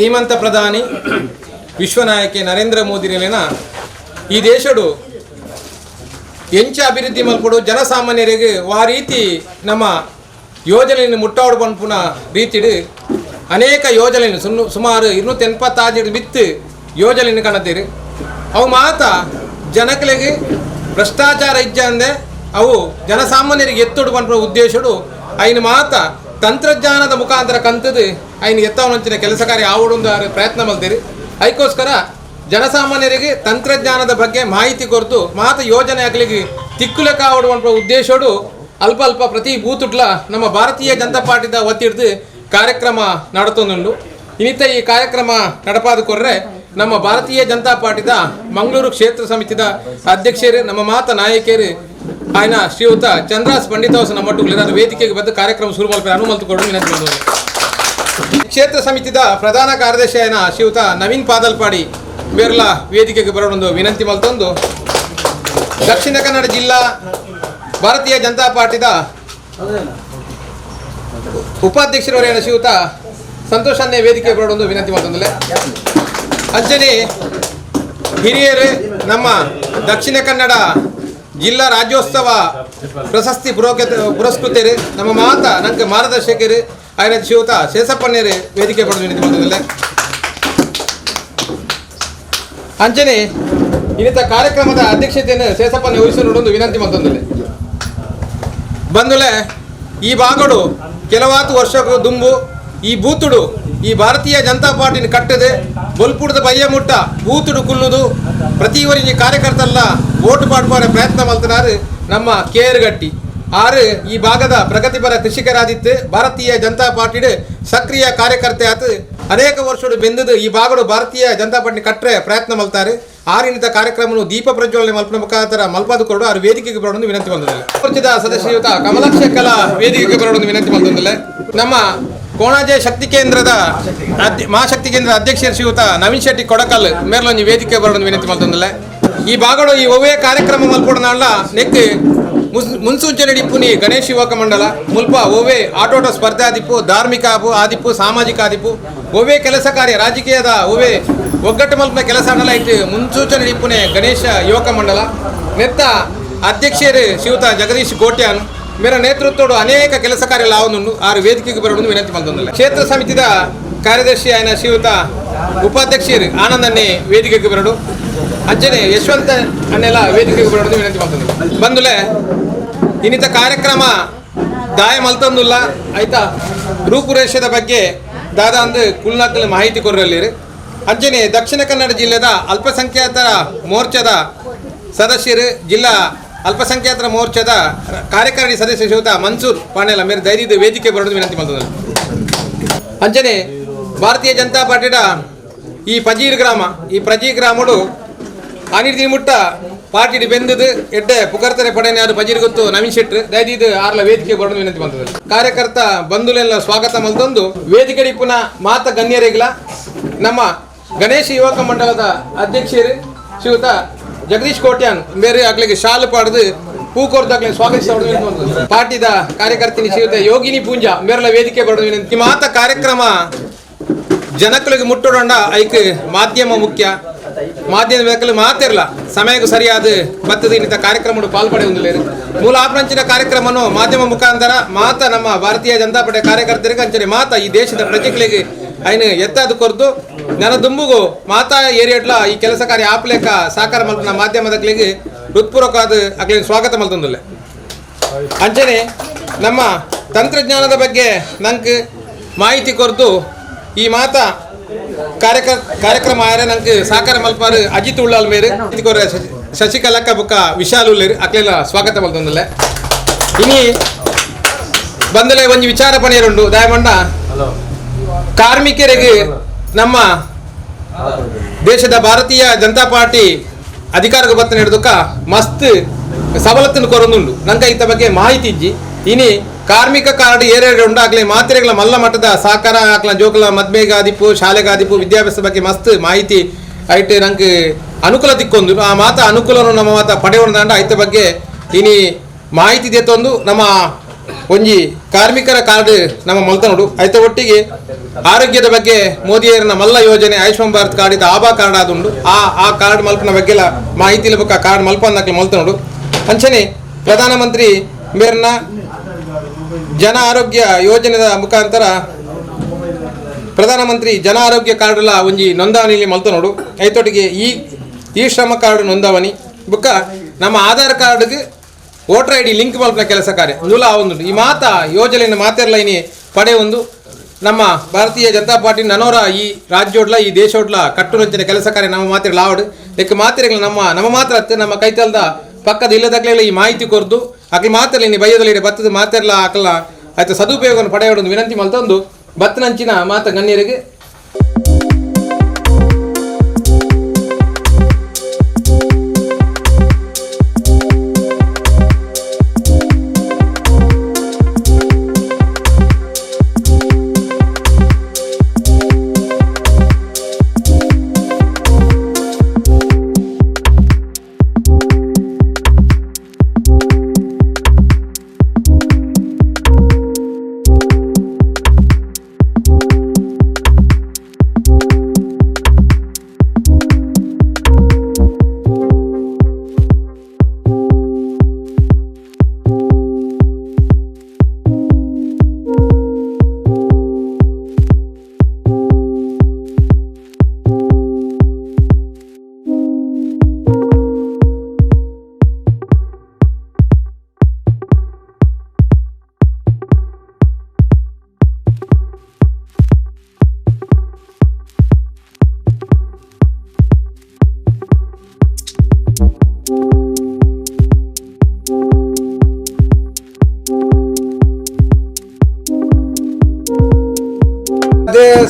ಧೀಮಂತ ಪ್ರಧಾನಿ ವಿಶ್ವನಾಯಕಿ ನರೇಂದ್ರ ಮೋದಿರೇನ ಈ ದೇಶಡು ಎಂಚ ಅಭಿವೃದ್ಧಿ ಮಲ್ಪಡು ಜನಸಾಮಾನ್ಯರಿಗೆ ವಾ ರೀತಿ ನಮ್ಮ ಯೋಜನೆಯನ್ನು ಮುಟ್ಟಾಡು ಪನ್ಪುನ ರೀತಿಡು ಅನೇಕ ಯೋಜನೆಯನ್ನು ಸುಮಾರು 286 ಬಿತ್ತು ಯೋಜನೆಯನ್ನು ಕಾಣುತ್ತೀರಿ. ಅವು ಮಾತ ಜನಗಳಿಗೆ ಭ್ರಷ್ಟಾಚಾರ ಇಜ್ಜಂದೆ ಅವು ಜನಸಾಮಾನ್ಯರಿಗೆ ಎತ್ತೊಡು ಪನ್ಪುನ ಉದ್ದೇಶಡು ಐನು ಮಾತ ತಂತ್ರಜ್ಞಾನದ ಮುಖಾಂತರ ಕಂತದು ಐನು ಎತ್ತವನಂಚಿನ ಕೆಲಸ ಕಾರ್ಯ ಆವಡೊಂದು ಪ್ರಯತ್ನ ಮಲ್ತೀರಿ. ಅದಕ್ಕೋಸ್ಕರ ಜನಸಾಮಾನ್ಯರಿಗೆ ತಂತ್ರಜ್ಞಾನದ ಬಗ್ಗೆ ಮಾಹಿತಿ ಕೊರತು ಮಾತ ಯೋಜನೆ ಆಗಲಿಗೆ ತಿಕ್ಕುಲೆಕ್ಕ ಆವಡುವಂಥ ಉದ್ದೇಶಡು ಅಲ್ಪ ಅಲ್ಪ ಪ್ರತಿ ಬೂತುಟ್ಲ ನಮ್ಮ ಭಾರತೀಯ ಜನತಾ ಪಾರ್ಟಿದ ಒತ್ತಿ ಹಿಡಿದು ಕಾರ್ಯಕ್ರಮ ನಡತೊಂದುಂಡು. ಇನ್ನಿತ ಈ ಕಾರ್ಯಕ್ರಮ ನಡಪಾದ ಕೊರ್ರೆ ನಮ್ಮ ಭಾರತೀಯ ಜನತಾ ಪಾರ್ಟಿದ ಮಂಗಳೂರು ಕ್ಷೇತ್ರ ಸಮಿತಿದ ಅಧ್ಯಕ್ಷರು ನಮ್ಮ ಮಾತ ನಾಯಕಿಯರು ఆయన ಶ್ರೀಯುತ ಚಂದ್ರಾಸ್ ಪಂಡಿತವಸ ನಮ್ಮೊಟ್ಟಿಗೆ ವೇದಿಕೆಗೆ ಬಂದು ಕಾರ್ಯಕ್ರಮ ಶುರು ಮಲ್ಪೆ ಅನುಮತಿ ಕೊಡಲು ವಿನಂತಿ ಬಂದವರು. ಕ್ಷೇತ್ರ ಸಮಿತಿದ ಪ್ರಧಾನ ಕಾರ್ಯದರ್ಶಿ ಆಯ್ನ ಶ್ರೀಯುತ ನವೀನ್ ಪಾದಲ್ಪಾಡಿ ಬೇರ್ಲ ವೇದಿಕೆಗೆ ಬರೋಣೊಂದು ವಿನಂತಿ ಮಲ್ತೊಂದು ದಕ್ಷಿಣ ಕನ್ನಡ ಜಿಲ್ಲಾ ಭಾರತೀಯ ಜನತಾ ಪಾರ್ಟಿದ ಉಪಾಧ್ಯಕ್ಷರವರೇನ ಶ್ರೀಯುತ ಸಂತೋಷ್ ಅನ್ನೇ ವೇದಿಕೆ ಬರೋಣೊಂದು ವಿನಂತಿ ಮಲ್ತೊಂದುಲೆ. ಅಂಚನೆ ಹಿರಿಯರು ನಮ್ಮ ದಕ್ಷಿಣ ಕನ್ನಡ ಜಿಲ್ಲಾ ರಾಜ್ಯೋತ್ಸವ ಪ್ರಶಸ್ತಿ ಪುರಸ್ಕೃತರು ನಮ್ಮ ಮಾತ ನಂಗೆ ಮಾರ್ಗದರ್ಶಕರು ಆಯ್ನ ಶ್ರೀಯುತ ಶೇಷಪ್ಪಣ್ಣರು ವೇದಿಕೆ ಬರೋದು ವಿನಂತಿ ಮಲ್ತೊಂದುಲೆ. ಅಂಚನೆ ಇನ್ನಿತ ಕಾರ್ಯಕ್ರಮದ ಅಧ್ಯಕ್ಷತೆಯನ್ನು ಶೇಷಪ್ಪನ ವಹಿಸಲು ವಿನಂತಿ ಮಲ್ತೊಂದುಲೆ. ಬಂದುಲೆ ಈ ಭಾಗಡು ಕೆಲವಾತು ವರ್ಷಕ್ಕೂ ದುಂಬು ಈ ಬೂತುಡು ಈ ಭಾರತೀಯ ಜನತಾ ಪಾರ್ಟಿನ ಕಟ್ಟದೆ ಬೊಲ್ಪುಡದ ಬಯ್ಯ ಮುಟ್ಟ ಬೂತುಡು ಕುಲ್ಲುದು ಪ್ರತಿ ಕಾರ್ಯಕರ್ತಲ್ಲ ಓಟು ಪಾಡ್ಪಾರೆ ಪ್ರಯತ್ನ ಮಲ್ತನಾರು ನಮ್ಮ ಕೇರ್ಗಟ್ಟಿ ಆರು ಈ ಭಾಗದ ಪ್ರಗತಿಪರ ಕೃಷಿಕರಾದಿತ್ತು ಭಾರತೀಯ ಜನತಾ ಪಾರ್ಟಿಡು ಸಕ್ರಿಯ ಕಾರ್ಯಕರ್ತೆ ಆತು ಅನೇಕ ವರ್ಷಗಳು ಬೆಂದದು ಈ ಭಾಗಡು ಭಾರತೀಯ ಜನತಾ ಪಾರ್ಟಿ ಕಟ್ಟರೆ ಪ್ರಯತ್ನ ಮಲ್ತಾರೆ. ಆರಿನಿತ ಕಾರ್ಯಕ್ರಮವನ್ನು ದೀಪ ಪ್ರಜ್ವಲನೆ ಮಲ್ಪನ ಮುಖಾಂತರ ಮಲ್ಪಾದು ಕೊರಡು ಆರು ವೇದಿಕೆಗೆ ಬರೋಣ ವಿನಂತಿ ಬಂದಿಲ್ಲ. ಪರಿಚಿತ ಸದಸ್ಯಯುತ ಕಮಲಾಕ್ಷ ಕಲಾ ವೇದಿಕೆಗೆ ಬರೋಣ ವಿನಂತಿ ಬಂದಿಲ್ಲ. ನಮ್ಮ ಕೋಣಾಜೆ ಶಕ್ತಿ ಕೇಂದ್ರದ ಮಹಾಶಕ್ತಿ ಕೇಂದ್ರದ ಅಧ್ಯಕ್ಷ ಶ್ರೀಯುತ ನವೀನ್ ಶೆಟ್ಟಿ ಕೊಡಕಲ್ ಮೇರ್ಲೊಂದು ವೇದಿಕೆ ಬರೋಣ ವಿನಂತಿ ಮಲ್ತೊಂದಿಲ್ಲ. ಈ ಭಾಗಡು ಈ ಒವ್ವೇ ಕಾರ್ಯಕ್ರಮ ಮಲ್ಪಡೋಣ ನೆಕ್ ಮುನ್ಸೂಚನೆ ಡಿಪ್ಪುನಿ ಗಣೇಶ್ ಯುವಕ ಮಂಡಲ ಮುಲ್ಪ ಒವ್ವೇ ಆಟೋಟ ಸ್ಪರ್ಧೆ ಆದಿಪ್ಪು ಧಾರ್ಮಿಕ ಆದಿಪ್ಪು ಸಾಮಾಜಿಕ ಆದಿಪ್ಪು ಒವ್ವೇ ಕೆಲಸ ಕಾರ್ಯ ರಾಜಕೀಯದ ಒವ್ವೇ ಒಗ್ಗಟ್ಟು ಮಲ್ಪನ ಕೆಲಸ ಅನ್ನಲ್ಲ ಇಟ್ಟು ಮುನ್ಸೂಚನೆ ಡಿಪ್ಪುನೆ ಗಣೇಶ ಯುವಕ ಮಂಡಲ ನೆತ್ತ ಅಧ್ಯಕ್ಷರು ಶ್ರೀಯುತ ಜಗದೀಶ್ ಕೋಟ್ಯಾನ್ ಮೇರ ನೇತೃತ್ವಡು ಅನೇಕ ಕೆಲಸ ಕಾರ್ಯ ಲಾವನುಂಡು ಆರು ವೇದಿಕೆಗೆ ಬರೋಣ ವಿನಂತಿ ಮಲ್ತೊಂದಿಲ್ಲ. ಕ್ಷೇತ್ರ ಸಮಿತಿದ ಕಾರ್ಯದರ್ಶಿ ಆಯ್ನ ಶ್ರೀಯುತ ಉಪಾಧ್ಯಕ್ಷರು ಆನಂದನ್ನೇ ವೇದಿಕೆಗೆ ಬರಡು ಅಂಚನೆ ಯಶವಂತ ಅನ್ನೆಲ್ಲ ವೇದಿಕೆಗೆ ಬರೋಣ ವಿನಂತಿ ಮಲ್ತೊಂದಿಲ್ಲ. ಬಂದುಲೆ ಇನ್ನಿತ ಕಾರ್ಯಕ್ರಮ ದಾಯ ಮಲ್ತೊಂದುಲ್ಲ ಆಯ್ತಾ ರೂಪುರೇಷದ ಬಗ್ಗೆ ದಾದಾ ಅಂದು ಕುಲ್ನಾಕಲ್ ಮಾಹಿತಿ ಕೊರಲಿರಿ. ಅಂಚನೆ ದಕ್ಷಿಣ ಕನ್ನಡ ಜಿಲ್ಲೆದ ಅಲ್ಪಸಂಖ್ಯಾತರ ಮೋರ್ಚಾದ ಸದಸ್ಯರು ಜಿಲ್ಲಾ ಅಲ್ಪಸಂಖ್ಯಾತರ ಮೋರ್ಚಾದ ಕಾರ್ಯಕಾರಿಣಿ ಸದಸ್ಯ ಶ್ರೀಯುತ ಮನ್ಸೂರ್ ಪಾಣೇಲ ಮೇರೆ ಧೈರ್ಯದ ವೇದಿಕೆ ಬರೋದು ವಿನಂತಿ ಮಲ್ತೊಂದುಲ್ಲ. ಅಂಚನೆ ಭಾರತೀಯ ಜನತಾ ಪಾರ್ಟಿದ ಈ ಪಜೀರ್ ಗ್ರಾಮ ಈ ಪ್ರಜಿ ಗ್ರಾಮಡು ಅನಿರ್ದಿ ಮುಟ್ಟ ಪಾರ್ಟಿ ಬೆಂದದು ಎಡ್ಡೆ ಪುಕರ್ತನೆ ಪಡೆನೆ ಅದು ಪಜೀರ್ ಗೊತ್ತು ನವೀನ್ ಶೆಟ್ರು ದಯದೀದು ಆರ್ಲ ವೇದಿಕೆ ಬರೋದು ವಿನಂತಿ ಮಲ್ತೊಂದುಲ್ಲ. ಕಾರ್ಯಕರ್ತ ಬಂಧುಲೆಲ್ಲ ಸ್ವಾಗತ ಮಲ್ತೊಂದು ವೇದಿಕೆ ಪುನಃ ಮಾತ ಗಣ್ಯರಿಗಳ ನಮ್ಮ ಗಣೇಶ ಯುವಕ ಮಂಡಲದ ಅಧ್ಯಕ್ಷರು ಶ್ರೀಯುತ ಜಗದೀಶ್ ಕೋಟ್ಯಾನ್ ಬೇರೆ ಆಗ್ಲಿಗೆ ಶಾಲು ಪಾಡ್ದು ಪೂಕೋರ್ದಾಗ್ಲಿ ಸ್ವಾಗತಿಸ ಪಾರ್ಟಿದ ಕಾರ್ಯಕರ್ತಿನಿ ಶ್ರೀಯುತ ಯೋಗಿನಿ ಪೂಂಜಾ ಮೇರೆಲ್ಲ ವೇದಿಕೆ ಬರೋದು ವಿನಂತಿ. ಮಾತ ಕಾರ್ಯಕ್ರಮ ಜನಗಳಿಗೆ ಮುಟ್ಟೋಡಂಡ ಐಕ್ ಮಾಧ್ಯಮ ಮುಖ್ಯ ಮಾಧ್ಯಮ ಬೇಕಲ್ಲಿ ಮಾತಿರಲ್ಲ ಸಮಯಕ್ಕೂ ಸರಿಯಾದ ಬತ್ತದ ಇನ್ನಿತ ಕಾರ್ಯಕ್ರಮ ಪಾಲ್ಪಡೆ ಹೊಂದಲೇರು ಮೂಲ ಆಪ್ರಂಚಿನ ಕಾರ್ಯಕ್ರಮವನ್ನು ಮಾಧ್ಯಮ ಮುಖಾಂತರ ಮಾತ ನಮ್ಮ ಭಾರತೀಯ ಜನತಾ ಪಾರ್ಟಿ ಕಾರ್ಯಕರ್ತರಿಗೆ ಅಂಚನೆ ಮಾತ ಈ ದೇಶದ ಪ್ರಜೆಗಳಿಗೆ ಐನು ಎತ್ತಾದು ಕೊರ್ದು ನನ್ನ ದುಂಬುಗು ಮಾತಾ ಏರಿಯಡ್ಲ ಈ ಕೆಲಸ ಕಾರ್ಯ ಆಪ್ಲೇಕ ಸಹಕಾರ ಮಲ್ಪನ ಮಾಧ್ಯಮದಗಳಿಗೆ ಹೃತ್ಪೂರ್ವಕವಾದ ಅಗ್ಲಿಗೆ ಸ್ವಾಗತ ಮಲ್ತೊಂದುಲ್ಲೆ. ಅಂಚನೆ ನಮ್ಮ ತಂತ್ರಜ್ಞಾನದ ಬಗ್ಗೆ ನಂಗೆ ಮಾಹಿತಿ ಕೊರ್ದು ಈ ಮಾತಾ ಕಾರ್ಯಕ್ರಮ ಆಯರೆ ನಂಗೆ ಸಹಕಾರ ಮಲ್ಪಾರು ಅಜಿತ್ ಉಳ್ಳಾಲ್ ಮೇರು ಶಶಿಕಲಕ್ಕ ಬುಕ್ಕ ವಿಶಾಲ್ ಉಳ್ಳೇರು ಅಕ್ಲೆಲ್ಲ ಸ್ವಾಗತ ಮಲ್ತೊಂದುಲ್ಲೆ. ಇನಿ ಬಂದಲೆ ಒಂಜಿ ವಿಚಾರ ಪಣಿಯರುಂಡು ದಯಮಂಡ ಕಾರ್ಮಿಕರಿಗೆ ನಮ್ಮ ದೇಶದ ಭಾರತೀಯ ಜನತಾ ಪಾರ್ಟಿ ಅಧಿಕಾರಕ್ಕೆ ಬತ್ತ ಹಿಡಿದಕ್ಕ ಮಸ್ತ್ ಸವಲತ್ತನ್ನು ಕೊರೊಂದುಂಡು ನಂಗೆ ಇತ್ತ ಬಗ್ಗೆ ಮಾಹಿತಿ ಇಜ್ಜಿ. ಇನಿ ಕಾರ್ಮಿಕ ಕಾರ್ಡ್ ಏರೆರಡು ಉಂಡಾಗ್ಲಿ ಮಾತ್ರೆಗಳ ಮಲ್ಲ ಮಟ್ಟದ ಸಹಕಾರ ಆಕ್ಲ ಜೋಕುಲ ಮದ್ಮೆಗಾದಿಪ್ಪು ಶಾಲೆಗಾದಿಪ್ಪು ವಿದ್ಯಾಭ್ಯಾಸ ಬಗ್ಗೆ ಮಸ್ತ್ ಮಾಹಿತಿ ಐಟ್ ನಂಗೆ ಅನುಕೂಲ ತಿಕ್ಕೊಂದು ಆ ಮಾತ ಅನುಕೂಲನು ನಮ್ಮ ಮಾತ ಪಡೆಯೋಣ ಐತ ಬಗ್ಗೆ ಇನಿ ಮಾಹಿತಿ ದೆತ್ತೊಂದು ನಮ್ಮ ಒಂಜಿ ಕಾರ್ಮಿಕರ ಕಾರ್ಡ್ ನಮ್ಮ ಮಲ್ತನೋಡು ಐತ ಒಟ್ಟಿಗೆ ಆರೋಗ್ಯದ ಬಗ್ಗೆ ಮೋದಿಯರನ ಮಲ್ಲ ಯೋಜನೆ ಆಯುಷ್ಮಾನ್ ಭಾರತ್ ಕಾರ್ಡ್ ಇದು ಆಬಾ ಕಾರ್ಡ್ ಆದುಂಡು. ಆ ಆ ಕಾರ್ಡ್ ಮಲ್ಪನ ಬಗ್ಗೆಲ ಮಾಹಿತಿ ಬೊಕ್ಕ ಕಾರ್ಡ್ ಮಲ್ಪಂದಕ್ಲೆ ಮಲ್ತನುಡು. ಅಂಚನೆ ಪ್ರಧಾನಮಂತ್ರಿ ಮೇರ್ನ ಜನ ಆರೋಗ್ಯ ಯೋಜನೆದ ಮುಖಾಂತರ ಪ್ರಧಾನಮಂತ್ರಿ ಜನ ಆರೋಗ್ಯ ಕಾರ್ಡ್ಲ ಒಂಜಿ ನೋಂದಾವಣಿಲಿ ಮಲ್ತನೋಡು. ಐತೊಟ್ಟಿಗೆ ಈ ಈ ಶ್ರಮ ಕಾರ್ಡ್ ನೋಂದಾವಣಿ ಬೊಕ್ಕ ನಮ್ಮ ಆಧಾರ್ ಕಾರ್ಡ್ಗೆ voter I D link ಮಲ್ಪನ ಕೆಲಸ ಕಾರ್ಯ ನೂಲ ಒಂದು ಈ ಮಾತಾ ಯೋಜನೆಯನ್ನು ಮಾತೆರ್ಲ ಇನಿ ಪಡೆ ಒಂದು ನಮ್ಮ ಭಾರತೀಯ ಜನತಾ ಪಾರ್ಟಿ ನನೋರ ಈ ರಾಜ್ಯೋಡ್ಲ ಈ ದೇಶೋಡ್ಲ ಕಟ್ಟುನಂಚಿನ ಕೆಲಸ ಕಾರ್ಯ ನಮ್ಮ ಮಾತಿರ ಲಾವಡು ಇದಕ್ಕೆ ಮಾತಿರಗಳು ನಮ್ಮ ನಮ್ಮ ಮಾತ್ರ ನಮ್ಮ ಕೈತಲ್ದ ಪಕ್ಕದ ಇಲ್ಲದಾಗಲೆಲ್ಲ ಈ ಮಾಹಿತಿ ಕೊರ್ದು ಅಕ್ಲ ಮಾತಿರಲಿ ನೀ ಬಯ್ಯದಲ್ಲಿ ಬತ್ತದ ಮಾತಿರಲ ಅಕಲ ಆಯ್ತು ಸದುಪಯೋಗವನ್ನು ಪಡೆಯೋದು ವಿನಂತಿ ಮಲ್ತೊಂದು ಬತ್ತನಂಚಿನ ಮಾತ ಗಣ್ಯರಿಗೆ.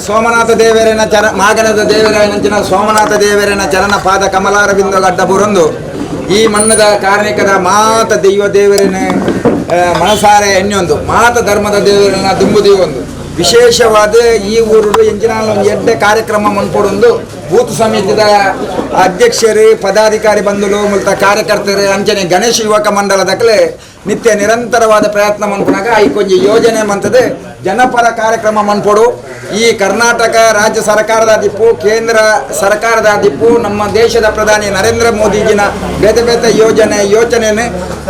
ಸೋಮನಾಥ ದೇವರನ ಚರ ಮಾಗನದ ದೇವರನಂಚಿನ ಸೋಮನಾಥ ದೇವರನ ಚರಣ ಪಾದ ಕಮಲಾರವಿಂದ ಅಡ್ಡಬುರೊಂದು ಈ ಮಣ್ಣದ ಕಾರ್ಣಿಕದ ಮಾತ ದೈವ ದೇವರನ ಮನಸಾರೆ ಎಣ್ಣೊಂದು ಮಾತ ಧರ್ಮದ ದೇವರನ್ನ ದುಂಬು ದೇವೊಂದು ವಿಶೇಷವಾದ ಈ ಊರು ಎಂಚಿನ ಒಂದು ಎಡ್ಡೆ ಕಾರ್ಯಕ್ರಮ ಮನ್ಪೊಡೊಂದು ಬೂತ್ ಸಮಿತಿದ ಅಧ್ಯಕ್ಷರು ಪದಾಧಿಕಾರಿ ಬಂಧುಲು ಮುಲ್ತ ಕಾರ್ಯಕರ್ತರು ಅಂಚನೆ ಗಣೇಶ ಯುವಕ ಮಂಡಲದಕಲೆ ನಿತ್ಯ ನಿರಂತರವಾದ ಪ್ರಯತ್ನ ಮನ್ಪುನಾಗ ಐಕೊಂಜಿ ಯೋಜನೆ ಮಂತದೆ ಜನಪರ ಕಾರ್ಯಕ್ರಮ ಮನ್ಪೊಡು. ಈ ಕರ್ನಾಟಕ ರಾಜ್ಯ ಸರ್ಕಾರದ ದಿಪ್ಪು ಕೇಂದ್ರ ಸರ್ಕಾರದ ದಿಪ್ಪು ನಮ್ಮ ದೇಶದ ಪ್ರಧಾನಿ ನರೇಂದ್ರ ಮೋದಿಜಿನ ಬೇತೆ ಬೇತೆ ಯೋಜನೆ ಯೋಚನೆ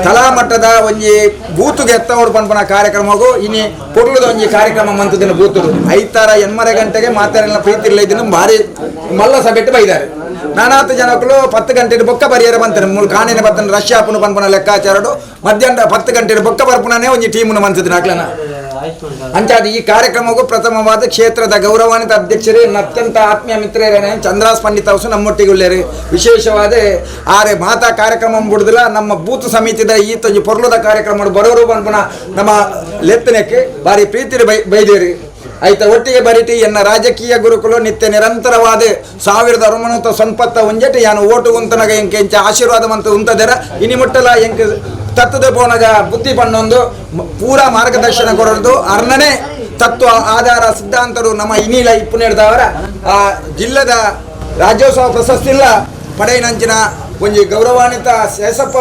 ತಲಾ ಮಟ್ಟದ ಒಂಜಿ ಬೂತುಗೆ ಎತ್ತವಡು ಪನ್ಪುನ ಕಾರ್ಯಕ್ರಮಗೂ ಇನಿ ಪೊರ್ಲುದ ಒಂಜಿ ಕಾರ್ಯಕ್ರಮ ಮಂತದಿನ ಬೂತುಡು ಐತಾರ 8 ಗಂಟೆಗೆ ಮಾತಾರೆಲ್ಲ ಪ್ರೀತಿ ಇಲ್ಲ ಇದನ್ನು ಭಾರಿ ಮಲ್ಲ ಸಭೆಟ್ಟು ಬೈದಾರೆ. ನಾನಾತು ಜನಕ್ಕಳು 10 ಗಂಟೆ ಬೊಕ್ಕ ಬರಿಯರ ಬಂತಾರೆ ಮೂರು ಕಾಣಿನ ಬತ್ತನ ರಷ್ಯಾ ಪುನ ಪನ್ಪುನ ಲೆಕ್ಕಾಚಾರಡು ಮಧ್ಯಾಹ್ನ 10 ಗಂಟೆ ಬೊಕ್ಕ ಬರ್ಪುನೇ ಒಂಜಿ ಟೀಮನ್ನು ಮಂತಿದ್ನ ಅಕ್ಲನ. ಅಂಚಾದ ಈ ಕಾರ್ಯಕ್ರಮಕ್ಕೂ ಪ್ರಥಮವಾದ ಕ್ಷೇತ್ರದ ಗೌರವಾನ್ವಿತ ಅಧ್ಯಕ್ಷರೇ ಅತ್ಯಂತ ಆತ್ಮೀಯ ಮಿತ್ರರೇ ಚಂದ್ರಾಸ್ ಪಂಡಿತ್ ಅವರು ನಮ್ಮೊಟ್ಟಿಗೆ ಉಳ್ಳೇರು. ವಿಶೇಷವಾದ ಆರೆ ಮಾತಾ ಕಾರ್ಯಕ್ರಮ ಬಿಡುದಿಲ್ಲ ನಮ್ಮ ಬೂತ್ ಸಮಿತಿದ ಈ ತೊಂಜಿ ಪೊರ್ಲುದ ಕಾರ್ಯಕ್ರಮ ಬರೋರು ಪನ್ಪುನ ನಮ್ಮ ಲೆತ್ತನಕ್ಕೆ ಭಾರಿ ಪ್ರೀತಿ ಬೈದೇರಿ. ಆಯ್ತ ಒಟ್ಟಿಗೆ ಬರಿಟಿ ಎನ್ನ ರಾಜಕೀಯ ಗುರುಕುಲು ನಿತ್ಯ ನಿರಂತರವಾದ 1991 ಯಾನು ಓಟು ಉಂತನಗ ಎಂಕೆ ಎಂಚ ಆಶೀರ್ವಾದ ಮಂತ ಉಂತದರ ಇನಿ ಮುಟ್ಟಲ ಎಂಕ ತತ್ತದ ಪೋನಗ ಬುದ್ಧಿ ಪಣ್ಣೊಂದು ಪೂರಾ ಮಾರ್ಗದರ್ಶನ ಕೊರದು ಅರ್ಣನೆ ತತ್ವ ಆಧಾರ ಸಿದ್ಧಾಂತರು ನಮ್ಮ ಇನಿಲ ಇಪ್ಪು ನೀಡಿದವರ ಆ ಜಿಲ್ಲದ ರಾಜ್ಯೋತ್ಸವ ಪ್ರಶಸ್ತಿ ಇಲ್ಲ ಪಡೆಯಿನಂಚಿನ ಒಂಜಿ ಗೌರವಾನ್ವಿತ ಶೇಷಪ್ಪ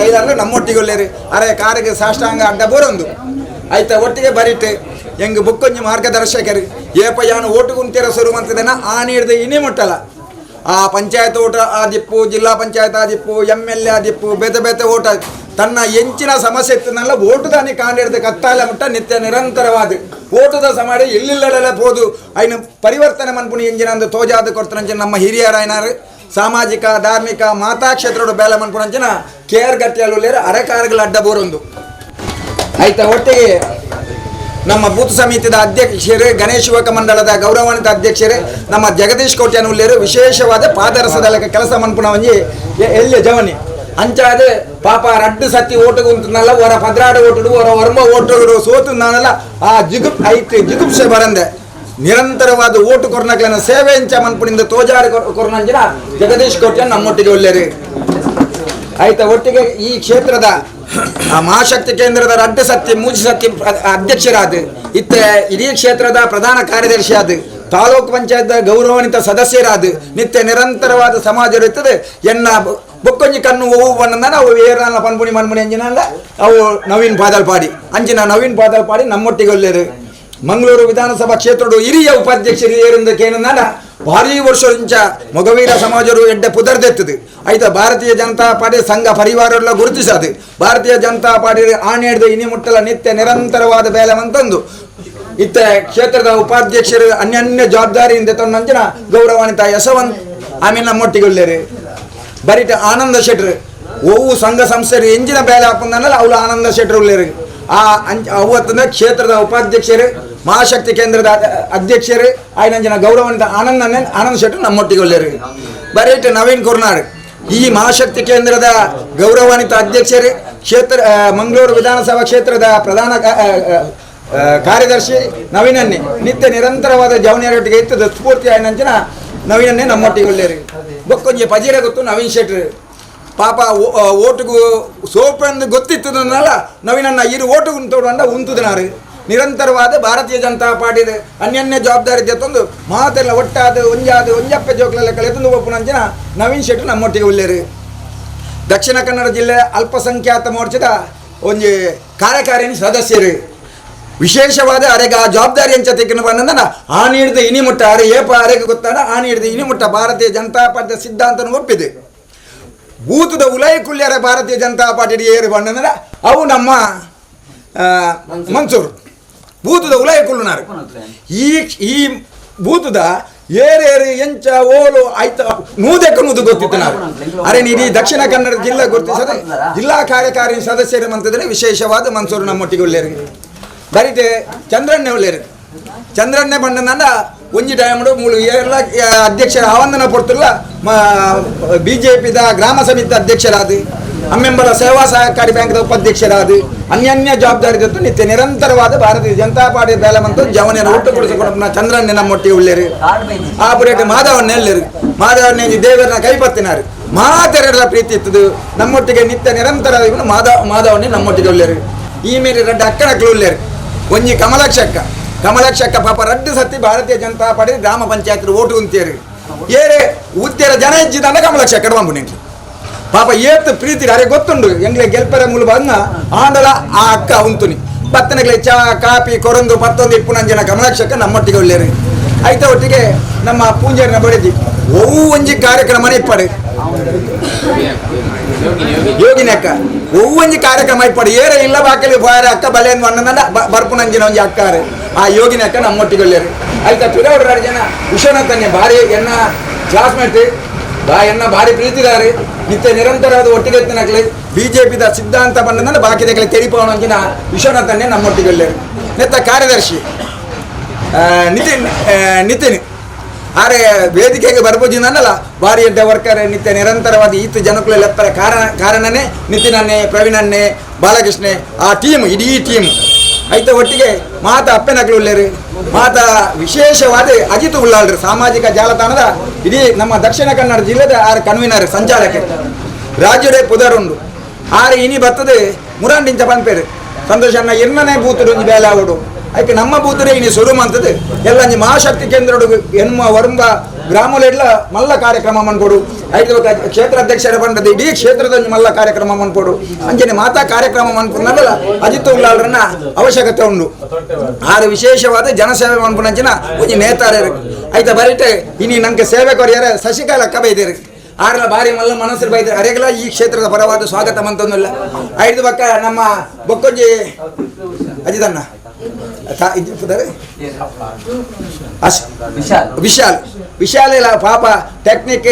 ಟೈಲರ್ಲು ನಮ್ಮೊಟ್ಟಿಗೆ ಅರೆ ಕಾರಿಗೆ ಸಾಷ್ಟಾಂಗ ಅಡ್ಡ ಬೋರೊಂದು ಆಯ್ತ ಒಟ್ಟಿಗೆ ಬರಿಟೆ ಎಂಗ್ ಬುಕ್ಕೊಂಜಿ ಮಾರ್ಗದರ್ಶಕರು ಏಪ ಯಾನು ಓಟು ಕುಂತಿರ ಶುರು ಮಂತದನ ಆ ನೀಡ್ದು ಇನಿ ಮುಟ್ಟಲ ಆ ಪಂಚಾಯತ್ ಓಟ ಆದಿಪ್ಪು ಜಿಲ್ಲಾ ಪಂಚಾಯತ್ ಆದಿಪ್ಪು MLA ಆದಿಪ್ಪು ಬೇತೆ ಬೇತೆ ಓಟ ತನ್ನ ಎಂಚಿನ ಸಮಸ್ಯೆ ಇತ್ತನಲ್ಲ ಓಟುದಾನಿ ಕಾಂಡಿಡ್ದು ಕತ್ತಾಲ ಮುಟ್ಟ ನಿತ್ಯ ನಿರಂತರವಾದ ಓಟದ ಸಮಾಡಿ ಎಲ್ಲಿಲ್ಲಡೆಲ್ಲ ಪೋದು ಐನು ಪರಿವರ್ತನೆ ಮನ್ಪುನಿ ಎಂಜಿನ ಅಂದು ತೋಜಾದ ಕೊಡ್ತನಂಚಿನ ನಮ್ಮ ಹಿರಿಯರಾಯನಾರು ಸಾಮಾಜಿಕ ಧಾರ್ಮಿಕ ಮಾತಾ ಕ್ಷೇತ್ರದ ಬೇಲೆ ಮನ್ಪುನಂಚಿನ ಕೆ ಆರ್ ಗಟ್ಟಿಯಲ್ಲುಳ್ಳೇರು ಅರೆಕಾರುಗಳ ಅಡ್ಡ ಬೋರೊಂದು ಆಯ್ತಾ. ಒಟ್ಟಿಗೆ ನಮ್ಮ ಬೂತ್ ಸಮಿತಿದ ಅಧ್ಯಕ್ಷರು ಗಣೇಶ ಯುವಕ ಮಂಡಲದ ಗೌರವಾನ್ವಿತ ಅಧ್ಯಕ್ಷರು ನಮ್ಮ ಜಗದೀಶ್ ಕೋಟ್ಯಾನ್ ಉಳ್ಳೇರು ವಿಶೇಷವಾದ ಪಾದರಸದ ಲೆಕ್ಕ ಕೆಲಸ ಮನ್ಪುನ ಒಂಜಿ ಎಲ್ಲಿ ಜವನಿ ಅಂಚಾದ ಪಾಪ ರಡ್ಡು ಸತ್ತಿ ಓಟುಗು ಉಂಟುನಲ್ಲ ಹೊರ 12 ಓಟುಡು ಹೊರ ಒರ್ಮ ಓಟುಗಳು ಸೋತುನಾನಲ್ಲ ಆ ಜಿಗುಪ್ ಐತೆ ಜಿಗುಪ್ಸೆ ಬರಂದೆ ನಿರಂತರವಾದ ಓಟು ಕೊರ್ನಕ್ಲನ ಸೇವೆ ಎಂಚ ಮನ್ಪುನಿಂದ ತೋಜಾರು ಕೊರ್ನಂಜಿನ ಜಗದೀಶ್ ಕೋಟ್ಯಾನ್ ನಮ್ಮೊಟ್ಟಿಗೆ ಉಳ್ಳೇರು. ಆಯ್ತಾ ಒಟ್ಟಿಗೆ ಈ ಕ್ಷೇತ್ರದ ಮಹಾಶಕ್ತಿ ಕೇಂದ್ರದ ರಡ್ಡು ಸತ್ತಿ ಮೂಜಿ ಸತ್ತಿ ಅಧ್ಯಕ್ಷರಾದ ಇತ್ತ ಇಡೀ ಕ್ಷೇತ್ರದ ಪ್ರಧಾನ ಕಾರ್ಯದರ್ಶಿ ಆದ ತಾಲೂಕು ಪಂಚಾಯತ್ ಗೌರವಾನ್ವಿತ ಸದಸ್ಯರಾದ ನಿತ್ಯ ನಿರಂತರವಾದ ಸಮಾಜ ಇರುತ್ತದೆ ಎನ್ನ ಬೊಕ್ಕೊಂಜಿ ಕಣ್ಣು ಓವು ಬಣ್ಣನ ಅವು ಏರಲ್ಲ ಪನ್ಪುಣಿ ಮನ್ಪುಣಿ ಅಂಜಿನಲ್ಲ ಅವು ನವೀನ್ ಪಾದಲ್ಪಾಡಿ ಅಂಚಿನ ನವೀನ್ ಪಾದಲ್ಪಾಡಿ ನಮ್ಮೊಟ್ಟಿಗೆ ಒಳ್ಳೆಯರು. Mangaluru ವಿಧಾನಸಭಾ ಕ್ಷೇತ್ರದ ಹಿರಿಯ ಉಪಾಧ್ಯಕ್ಷರು ಏರಿಂದಕ್ಕೇನಂದ ಭಾರೀ ವರ್ಷ ಮೊಗವೀರ ಸಮಾಜರು ಎಡ್ಡೆ ಪುದರ್ದೆತ್ತದೆ ಆಯ್ತಾ ಭಾರತೀಯ ಜನತಾ ಪಾರ್ಟಿ ಸಂಘ ಪರಿವಾರಲ್ಲ ಗುರುತಿಸದು ಭಾರತೀಯ ಜನತಾ ಪಾರ್ಟಿ ಆಣೆ ಹಿಡಿದು ಇನಿ ಮುಟ್ಟಲ ನಿತ್ಯ ನಿರಂತರವಾದ ಬೇಲೆ ಅಂತಂದು ಇತ್ತ ಕ್ಷೇತ್ರದ ಉಪಾಧ್ಯಕ್ಷರು ಅನ್ಯನ್ಯ ಜವಾಬ್ದಾರಿಯಿಂದ ತನ್ನಂಚಿನ ಗೌರವಾನ್ವಿತ ಯಶವಂತ್ ಆಮೇಲೆ ನಮ್ಮೊಟ್ಟಿಗೊಳ್ಳೇರಿ ಬರಿಟ ಆನಂದ ಶೆಟ್ರು ಒವು ಸಂಘ ಸಂಸ್ಥೆ ಎಂಜಿನ ಬೇಲೆ ಹಾಕೊಂಡಲ್ಲ ಅವಳು ಆನಂದ ಶೆಟ್ರು ಉಳ್ಳೇರಿ ಆ ಅವತ್ತಂದ್ರೆ ಕ್ಷೇತ್ರದ ಉಪಾಧ್ಯಕ್ಷರು ಮಹಾಶಕ್ತಿ ಕೇಂದ್ರದ ಅಧ್ಯಕ್ಷರು ಆಯ್ನಂಜಿನ ಗೌರವಾನ್ವಿತ ಆನಂದ ಶೆಟ್ರು ನಮ್ಮೊಟ್ಟಿಗೆ ಒಳ್ಳೇರು ಬರೀಟ್ ನವೀನ್ ಕುರ್ನಾಡ್ ಈ ಮಹಾಶಕ್ತಿ ಕೇಂದ್ರದ ಗೌರವಾನ್ವಿತ ಅಧ್ಯಕ್ಷರು ಕ್ಷೇತ್ರ ಮಂಗಳೂರು ವಿಧಾನಸಭಾ ಕ್ಷೇತ್ರದ ಪ್ರಧಾನ ಕಾರ್ಯದರ್ಶಿ ನವೀನನ್ನೇ ನಿತ್ಯ ನಿರಂತರವಾದ ಜವನಿಯರೊಟ್ಟಿಗೆ ಇತ್ತದ ಸ್ಫೂರ್ತಿ ಆಯ್ನಂಚಿನ ನವೀನನ್ನೇ ನಮ್ಮೊಟ್ಟಿಗೆ ಒಳ್ಳೇರು ಬೊಕ್ಕೊಂಜಿ ಪಜೀರ ಗೊತ್ತು ನವೀನ್ ಶೆಟ್ರು ಪಾಪ ಓಟುಗು ಸೋಪು ಎಂದು ಗೊತ್ತಿತ್ತದನ್ನಲ್ಲ ನವೀನನ್ನ ಇರು ಓಟುಗು ತೋಡಂಡ ಉಂತುದನಾರು ನಿರಂತರವಾದ ಭಾರತೀಯ ಜನತಾ ಪಾರ್ಟಿ ಅನ್ಯನ್ಯ ಜವಾಬ್ದಾರಿ ತಂದು ಮಾತೆಲ್ಲ ಒಟ್ಟಾದ ಒಂಜಾದ ಒಂಜಪ್ಪ ಜೋಕ್ಲೆಲ್ಲ ಕಳೆತಂದು ಒಪ್ಪುನಂಚಿನ ನವೀನ್ ಶೆಟ್ರು ನಮ್ಮೊಟ್ಟಿಗೆ ಉಳ್ಳೇರು. ದಕ್ಷಿಣ ಕನ್ನಡ ಜಿಲ್ಲೆ ಅಲ್ಪಸಂಖ್ಯಾತ ಮೋರ್ಚಾದ ಒಂಜಿ ಕಾರ್ಯಕಾರಿಣಿ ಸದಸ್ಯರು ವಿಶೇಷವಾದ ಅರೆಗ ಆ ಜವಾಬ್ದಾರಿ ಎಂಚ ತಿಕ್ಕನ ಬಂದ ಆ ನೀಡಿದ ಇನಿ ಮುಟ್ಟ ಅರೆ ಏಪ ಅರೆಗೆ ಗೊತ್ತಾಡ ಆ ನೀಡಿದ ಇನಿ ಮುಟ್ಟ ಭಾರತೀಯ ಜನತಾ ಪಾರ್ಟಿಯ ಸಿದ್ಧಾಂತನ ಒಪ್ಪಿದೆ. ಬೂತದ ಉಲಯ ಕುಲ್ಯರ ಭಾರತೀಯ ಜನತಾ ಪಾರ್ಟಿ ಏರು ಬಂದಂದ್ರೆ ಅವು ನಮ್ಮ ಮನ್ಸೂರು ಬೂತದ ಉಲಯ ಕುಲ್ಲುನಾರು ಈ ಈ ಬೂತದ ಏರೇರು ಎಂಚ ಓಲು ಆಯ್ತ ನೂದಕ್ಕೆ ನೂದು ಗೊತ್ತಿತ್ತು ನಾವು ಅರೆ ನೀಡಿ ದಕ್ಷಿಣ ಕನ್ನಡ ಜಿಲ್ಲಾ ಗುರುತಿಸದೆ ಜಿಲ್ಲಾ ಕಾರ್ಯಕಾರಿಣಿ ಸದಸ್ಯರು ಅಂತಂದರೆ ವಿಶೇಷವಾದ ಮನ್ಸೂರು ನಮ್ಮೊಟ್ಟಿಗೆ ಒಳ್ಳೆಯರು. ಬರೀತೆ ಚಂದ್ರಣ್ಣೆ ಒಳ್ಳೆಯರು. ಚಂದ್ರಣ್ಣೆ ಬಂಡನಂದ ಒಂಜಿ ಟೈಮ್ಡು ಮೂಲು ಎಲ್ಲ ಅಧ್ಯಕ್ಷರ ಆವಂದನ ಪೊರ್ತುಲ್ಲ ಬಿ ಜೆ ಪಿದ ಗ್ರಾಮ ಸಮಿತಿ ಅಧ್ಯಕ್ಷರಾದ ಅಮ್ಮೆಂಬರ ಸೇವಾ ಸಹಕಾರಿ ಬ್ಯಾಂಕ್ದ ಉಪಾಧ್ಯಕ್ಷರಾದ ಅನ್ಯನ್ಯ ಜವಾಬ್ದಾರಿ ಜೊತೆ ನಿತ್ಯ ನಿರಂತರವಾದ ಭಾರತೀಯ ಜನತಾ ಪಾರ್ಟಿ ಬೇಲೆ ಮಂತು ಜವನಿಯನ್ನು ಒಟ್ಟುಗೂಡಿಸಿಕೊಂಡು ಚಂದ್ರಣ್ಣೆ ನಮ್ಮೊಟ್ಟಿಗೆ ಉಳ್ಳೇರು. ಆ ಪುರೇಟ್ ಮಾಧವನ್ನೇ ಅಲ್ಲೇರು ಮಾಧವನ್ನೇ ದೇವರನ್ನ ಕೈಪತ್ತಿನಾರು ಮಾತೆರಡರ ಪ್ರೀತಿ ಇತ್ತದು ನಮ್ಮೊಟ್ಟಿಗೆ ನಿತ್ಯ ನಿರಂತರ ಮಾಧವನ್ನೇ ನಮ್ಮೊಟ್ಟಿಗೆ ಉಳ್ಳೇರು. ಈ ಮೇಲೆ ರಡ್ಡ ಅಕ್ಕನಕ್ಲು ಉಳ್ಳೇರು. ಒಂಜಿ ಕಮಲಾಕ್ಷಕ್ಕ ಕಮಲಾಕ್ಷಕ್ಕ ಪಾಪ ರಡ್ಡು ಸತಿ ಭಾರತೀಯ ಜನತಾ ಪಾರ್ಟಿ ಗ್ರಾಮ ಪಂಚಾಯತ್ ಓಟು ಉಂತೇರು ಏರೆ ಉತ್ತೇರ ಜನ ಇಜ್ಜಿದಂಡ ಕಮಲಾಕ್ಷಕ್ಕ ಬಂಬು ನಿಂಗೆ ಪಾಪ ಏತ್ ಪ್ರೀತಿ ಅರೆ ಗೊತ್ತುಂಡು ಎಂಗ್ಲೆ ಗೆಲ್ಪರ ಮೂಲ ಬಂದ ಆಂಡಲ ಆ ಅಕ್ಕ ಉಂತುನಿ ಬತ್ತನಗ್ಲೆ ಚಾ ಕಾಪಿ ಕೊರಂದು ಪತ್ತೊಂದು ಇಪ್ಪುನಂಜನ ಕಮಲಾಕ್ಷಕ್ಕ ನಮ್ಮೊಟ್ಟಿಗೆ ಒಳ್ಳೇರು. ಆಯ್ತ ಒಟ್ಟಿಗೆ ನಮ್ಮ ಪೂಂಜಾರಿನ ಬಡಿದಿ ಒವು ಒಂಜಿ ಕಾರ್ಯಕ್ರಮನೇ ಇಪ್ಪಡು ಯೋಗಿನ ಅಕ್ಕ ಒವು ಒಂಜಿ ಕಾರ್ಯಕ್ರಮ ಇಪ್ಪಡು ಏರ ಇಲ್ಲ ಬಾಕಲಿ ಬಾರ ಅಕ್ಕ ಬಲೆಯನ್ನು ಅಣ್ಣನ ಬರ್ಪುನಂಜಿನ ಒಂಜಿ ಅಕ್ಕಾರು ಆ ಯೋಗಿನ ಅಕ್ಕ ನಮ್ಮೊಟ್ಟಿಗೆ ಒಳ್ಳೇರು. ಆಯ್ತಾ ಪಿರವರು ಜನ ವಿಶ್ವನಾಥನ್ನೇ ಭಾರಿ ಎನ್ನ ಕ್ಲಾಸ್ಮೇಟ್ ಬಾ ಎನ್ನ ಭಾರಿ ಪ್ರೀತಿದಾರೆ ನಿತ್ಯ ನಿರಂತರವಾದ ಒಟ್ಟಿಗೆ ಎತ್ತಿನಕ್ಲೆ ಬಿಜೆಪಿದ ಸಿದ್ಧಾಂತ ಬಂದ ಬಾಕಿದಕ್ಲೆ ತೆರಿಪವನಂಚಿನ ವಿಶ್ವನಾಥನ್ನೇ ನಮ್ಮೊಟ್ಟಿಗೆ ಒಳ್ಳೇರು. ನೆತ್ತ ಕಾರ್ಯದರ್ಶಿ ನಿತಿನ್ ನಿತಿನ್ ಆರೆ ವೇದಿಕೆಗೆ ಬರ್ಬೋಜಿನಲ್ಲ ಭಾರಿ ಎಡ್ಡ ವರ್ಕರ್ ನಿತ್ಯ ನಿರಂತರವಾದ ಈತ ಜನಕುಲ ಲೆಪ್ಪರ ಕಾರಣನೇ ನಿತಿನನ್ನೇ ಪ್ರವೀಣನ್ನೇ ಬಾಲಕೃಷ್ಣೆ ಆ ಟೀಮ್ ಇಡೀ ಟೀಮ್ ಐತ ಒಟ್ಟಿಗೆ ಮಾತಾ ಅಪ್ಪನಕ್ಲು ಉಳ್ಳೇರು. ಮಾತಾ ವಿಶೇಷವಾದ ಅಜಿತ್ ಉಳ್ಳಾಳ್ರು ಸಾಮಾಜಿಕ ಜಾಲತಾಣದ ಇಡೀ ನಮ್ಮ ದಕ್ಷಿಣ ಕನ್ನಡ ಜಿಲ್ಲೆದ ಆರು ಕನ್ವೀನರ್ ಸಂಚಾಲಕರು ರಾಜ್ಯದೇ ಪುದರುಂಡು ಆರು ಇನಿ ಬರ್ತದೆ ಮುರಾಂಡಿಂಚ ಪನ್ಪೇರು ಸಂತೋಷ ಇರ್ನನೇ ಬೂತುಡು ಒಂಜಿ ಬೇಲೆ ಆವಡು ಐಕೆ ನಮ್ಮ ಬೂತುಡೆ ಇನಿ ಸುರುಮ ಅಂತದೆ ಎಲ್ಲ ಒಂಜಿ ಮಹಾಶಕ್ತಿ ಕೇಂದ್ರಡು ಎನ್ಮ ವರುಂಬ ಗ್ರಾಮಲೆಡ್ಲ ಮಲ್ಲ ಕಾರ್ಯಕ್ರಮ ಮನ್ಕೊಡು ಐದು ಕ್ಷೇತ್ರ ಅಧ್ಯಕ್ಷರ ಬಂದದ್ದು ಇಡೀ ಕ್ಷೇತ್ರದ ಒಂಜಿ ಮಲ್ಲ ಕಾರ್ಯಕ್ರಮ ಮನ್ಕೊಡು ಅಂಚನೆ ಮಾತಾ ಕಾರ್ಯಕ್ರಮ ಮನ್ಪುನಲ್ಲ ಅಜಿತ್ ಉಳ್ಳಾಳ್ರನ್ನ ಅವಶ್ಯಕತೆ ಉಂಡು. ಆರು ವಿಶೇಷವಾದ ಜನಸೇವೆ ಮನ್ಪುನಂಚಿನ ಒಂಜಿ ನೇತಾರರು ಐತ ಬರಿಟೆ ಇನಿ ನಂಗೆ ಸೇವೆ ಕೊರಿಯರ ಶಶಿಕಲಾ ಅಕ್ಕ ಬೈದೇರು ಆರಲ ಬಾರಿ ಮಲ್ಲ ಮನಸ್ಸು ಬೈತಾರೆ ಅರೆಗಲ ಈ ಕ್ಷೇತ್ರದ ಪರವಾದ ಸ್ವಾಗತ ಮಂತೊಂದಿಲ್ಲ. ಐದು ಪಕ್ಕ ನಮ್ಮ ಬೊಕ್ಕೊಂಜಿ ಅಜಿತಣ್ಣ ವಿಶಾಲ್ ವಿಶಾಲ್ ಇಲ್ಲ ಪಾಪ ಟೆಕ್ನಿಕ್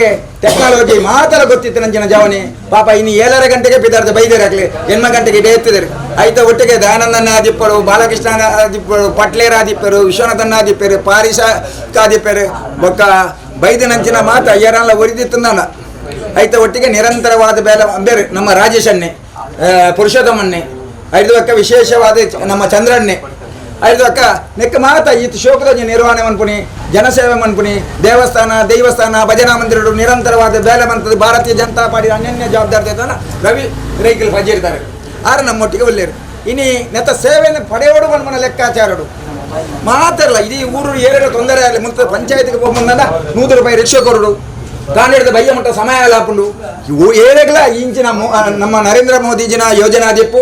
ಟೆಕ್ನಾಲಜಿ ಮಾತ್ರ ಗೊತ್ತಿತ್ತು ನಂಜಿನ ಜವನಿ ಪಾಪ ಇನ್ನು 7:30 ಗಂಟೆಗೆ ಬಿದ್ದಾರ್ದು ಬೈದೇರಾಗ್ಲಿ 8 ಗಂಟೆಗೆ ಇಡೇ ಎತ್ತಿದರು. ಐತ ಒಟ್ಟಿಗೆ ದಯಾನಂದನ ಆದಿಪ್ಪರು ಬಾಲಕೃಷ್ಣ ಆದಿಪ್ಪರು ಪಟ್ಲೇರ ಆದಿಪ್ಪರು ವಿಶ್ವನಾಥನ ಆದಿಪ್ಪರು ಪಾರಿಸ ಆದಿಪ್ಪರು ಬೊಕ್ಕ ಬೈದನಂಚಿನ ಮಾತ ಏರಲ್ಲ ಒರಿದಿತ್ತು ನಾನು. ಐತ ಒಟ್ಟಿಗೆ ನಿರಂತರವಾದ ಬೇಲೆ ಬೇರೆ ನಮ್ಮ ರಾಜೇಶನ್ನೇ ಪುರುಷೋತ್ತಮನ್ನೇ ಐದು ಅಕ್ಕ ವಿಶೇಷವಾದ ನಮ್ಮ ಚಂದ್ರಣ್ಣೆ ಐದು ಅಕ್ಕ ನೆಕ್ಕ ಮಾತ ಈತ ಶೋಕದ ನಿರ್ವಹಣೆ ಮನ್ಪುನಿ ಜನಸೇವೆ ಮನ್ಪುನಿ ದೇವಸ್ಥಾನ ದೈವಸ್ಥಾನ ಭಜನಾ ಮಂದಿರಗಳು ನಿರಂತರವಾದ ಬೇಲೆ ಮಂತದ ಭಾರತೀಯ ಜನತಾ ಪಾರ್ಟಿ ಅನ್ಯನ್ಯ ಜವಾಬ್ದಾರಿ ರವಿ ರೈಕಲ್ ಪಜಿರ್ತಾರೆ ಆರು ನಮ್ಮೊಟ್ಟಿಗೆ ಒಳ್ಳೆಯರು. ಇನಿ ನೆತ್ತ ಸೇವೆಯನ್ನು ಪಡೆಯೋಡು ಮನ್ಮನ ಲೆಕ್ಕಾಚಾರಡು ಮಾತ್ರಲ್ಲ ಇಡೀ ಊರು ಏನೇನು ತೊಂದರೆ ಆಗಲಿ ಮುಂದೆ ಪಂಚಾಯತ್ಗೆ ಹೋಗ್ಬಂದ 100 ರೂಪಾಯಿ ರಿಕ್ಷಾ ಕೊರಡು ಕಾಣಿಡಿದ ಬಯ್ಯ ಮಟ್ಟ ಸಮಯ ಹಾಪುಂಡು ಏರೆಗ್ಲ ಇಂಚಿನ ನಮ್ಮ ನರೇಂದ್ರ ಮೋದಿಜಿನ ಯೋಜನಾ ದಿಪ್ಪು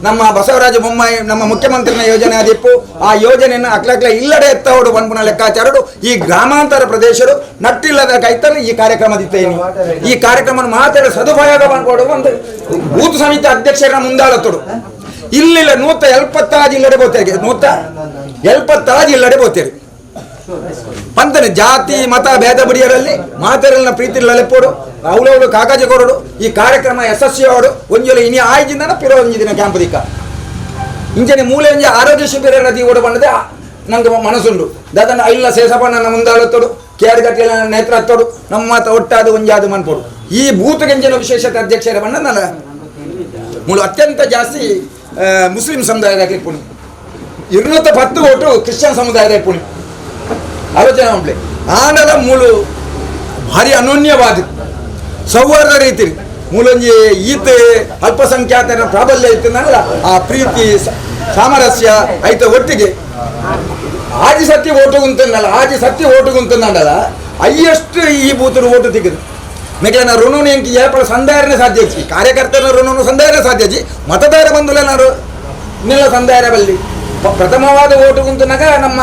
ನಮ್ಮ ಬಸವರಾಜ ಬೊಮ್ಮಾಯಿ ನಮ್ಮ ಮುಖ್ಯಮಂತ್ರಿನ ಯೋಜನೆ ಆದಿಪ್ಪು ಆ ಯೋಜನೆಯನ್ನು ಅಕ್ಲಕ್ಲ ಇಲ್ಲಡೆ ಎತ್ತವಡು ಪನ್ಪುನ ಲೆಕ್ಕಾಚಾರಡು ಈ ಗ್ರಾಮಾಂತರ ಪ್ರದೇಶರು ನಟ್ಟಿಲ್ಲದ ಕೈತಲ್ಲಿ ಈ ಕಾರ್ಯಕ್ರಮ ದಿತ್ತೇನಿ ಈ ಕಾರ್ಯಕ್ರಮ ಮಾತಾಡ ಸದುಪಯೋಗ ಮಾಡ್ಕೊಡು ಒಂದು ಬೂತ್ ಸಮಿತಿ ಅಧ್ಯಕ್ಷರ ಮುಂದಾಳತ್ತೋಡು ಇಲ್ಲಿಲ್ಲ 176 ಇಲ್ಲಡೆ ಬೋತೇರಿ 176 ಇಲ್ಲಡೆ ಬೋತೇರಿ ಪಂತನೆ ಜಾತಿ ಮತ ಭೇದ ಬಡಿಯರಲ್ಲಿ ಮಾತೆರಲ್ಲಿನ ಪ್ರೀತಿ ಲಲೆಪ್ಪೋಡು ಅವಳವಳು ಕಾಗಜ ಕೊರಡು ಈ ಕಾರ್ಯಕ್ರಮ ಯಶಸ್ವಿಯಾಡು ಒಂಜೊಲೆ ಇನಿ ಆಯ್ಜಿಂದನ ಪಿರೋ ಒಂಜಿ ದಿನ ಕ್ಯಾಂಪ್ ದಿಕ್ಕ ಇಂಚನೆ ಮೂಲೆ ಒಂಜಿ ಆರೋಗ್ಯ ಶಿಬಿರ ರದಿ ಓಡು ಬಂದದೆ ನಂಗೆ ಮನಸ್ಸುಂಡು ದಾದನ ಇಲ್ಲ ಶೇಷಪ್ಪನ ಮುಂದಾಳತ್ತೋಡು ಕೇರ್ ಗಟ್ಟಿಲ ನೇತ್ರ ಹತ್ತೋಡು ನಮ್ಮ ಮಾತ ಒಟ್ಟಾದು ಒಂಜಾದು ಮನ್ಪೋಡು ಈ ಬೂತುಗೆಂಜಿನ ವಿಶೇಷತೆ ಅಧ್ಯಕ್ಷರ ಬಣ್ಣ ನನ್ನ ಮೂಲ ಅತ್ಯಂತ ಜಾಸ್ತಿ ಮುಸ್ಲಿಂ ಸಮುದಾಯದ ಪುಣಿ 210 ಓಟು ಕ್ರಿಶ್ಚಿಯನ್ ಸಮುದಾಯದ ಪುಣಿ ಆಲೋಚನೆ ಉಂಟು ಆಂಡಲ ಮೂಲು ಭಾರಿ ಅನನ್ಯವಾದ ಸೌಹಾರ್ದ ರೀತಿ ಮೂಲೊಂಜಿ ಈತ ಅಲ್ಪಸಂಖ್ಯಾತರ ಪ್ರಾಬಲ್ಯ ಇತ್ತಂದಲ್ಲ ಆ ಪ್ರೀತಿ ಸಾಮರಸ್ಯ ಐತ ಒಟ್ಟಿಗೆ ಆಜಿ ಸತ್ತಿ ಓಟು ಗುಂತಂದಲ್ಲ ಆಜಿ ಸತ್ತಿ ಓಟು ಗುಂತಂದಲ್ಲ ಅಯ್ಯಷ್ಟು ಈ ಬೂತರು ಓಟು ತೆಗೆದು ಮೆಕ್ಲೆನ ಋಣನು ಎಂಕಿ ಏಪಳ ಸಂದಾಯನೇ ಸಾಧ್ಯ ಇಚ್ಚಿ ಕಾರ್ಯಕರ್ತರ ಋಣನು ಸಂದಾಯನೇ ಸಾಧ್ಯ ಇಚ್ಚಿ ಮತದಾರ ಬಂಧುಲೆನಾರು ಇನ್ನೆಲ್ಲ ಸಂದಾಯರ ಬಲ್ಲಿ ಪ್ರಥಮವಾದ ಓಟು ಗುಂತನಾಗ ನಮ್ಮ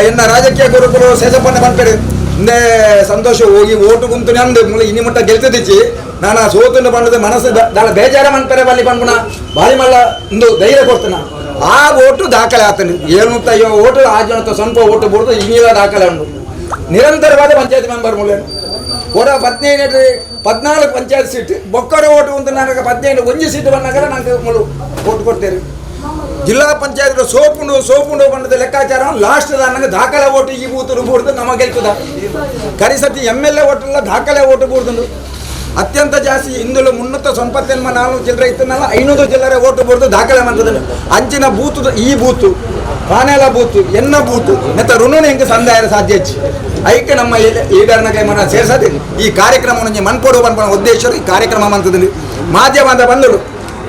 ಎನ್ನ ರಾಜಕೀಯ ಗುರುಕುಲು ಶೇಷಪ್ಪನ ಬಂದ್ಪೇರು ಇಂದೇ ಸಂತೋಷ ಹೋಗಿ ಓಟು ಗುಂತು ನಂದು ಮುಲ್ಲ ಇನಿ ಮುಟ್ಟ ಗೆಲ್ತದಿಚ್ಚಿ ನಾನು ಸೋತುಂಡು ಬಂದದ ಮನಸ್ಸು ದಾಳ ಬೇಜಾರ ಮನ್ಪೆರೆ ಬಲ್ಲಿ ಬಂದ್ಗುಣ ಬಾರಿ ಮಲ್ಲ ಒಂದು ಧೈರ್ಯ ಕೊಡ್ತಾನ ಆ ಓಟು ದಾಖಲೆ ಆತನು 750 ಓಟು ಆ ಜನ ಸ್ವಲ್ಪ ಓಟು ಬಿಡ್ದು ಇನ್ನಿಲ್ಲ ದಾಖಲೆ ಉಂಟು ನಿರಂತರವಾದ ಪಂಚಾಯತ್ ಮೆಂಬರ್ ಮೂಲೆ ಒರ 15 14 ಪಂಚಾಯತ್ ಸೀಟ್ ಬೊಕ್ಕರ ಓಟು ಅಂತ ನನಗೆ 15 ಒಂಜಿ ಸೀಟ್ ಬಂದಾಗ ನಂಗೆ ಮುಳು ಓಟು ಕೊಡ್ತೇನೆ ಜಿಲ್ಲಾ ಪಂಚಾಯತ್ ಸೋಪುಂಡು ಸೋಪುಂಡು ಬಂದದ ಲೆಕ್ಕಾಚಾರ ಲಾಸ್ಟ್ ನನಗೆ ದಾಖಲೆ ಓಟು ಈ ಬೂತರು ಬೂಡ್ದು ನಮಗೆ ಗೆಲ್ತದ ಕರಿಸತಿ M L A ಓಟಲ್ಲ ದಾಖಲೆ ಓಟು ಬೂಡ್ದು ಅತ್ಯಂತ ಜಾಸ್ತಿ ಇಂದುಲು 394 ಚಿಲ್ಲರೆ ಇತ್ತನಲ್ಲ 500 ಚಿಲ್ಲರೆ ಓಟು ಬೂಡ್ದು ದಾಖಲೆ ಮಾಡ್ತದೆ ಅಂಚಿನ ಬೂತು ಈ ಬೂತು ಪಾನೆಲ ಬೂತು ಎನ್ನ ಬೂತು ಮತ್ತು ಋಣನು ಹೆಂಗೆ ಸಂದಾಯ ಸಾಧ್ಯ ಹೆಚ್ಚು ಐಕೆ ನಮ್ಮ ಲೀಡರ್ನ ಕೈ ಮನ ಸೇರ್ಸದೆ ಈ ಕಾರ್ಯಕ್ರಮವನ್ನು ಮನ್ಪೊಡು ಪನ್ಪನ ಉದ್ದೇಶರು ಈ ಕಾರ್ಯಕ್ರಮ ಮಂತದಲ್ಲಿ ಮಾಧ್ಯಮದ ಬಂದರು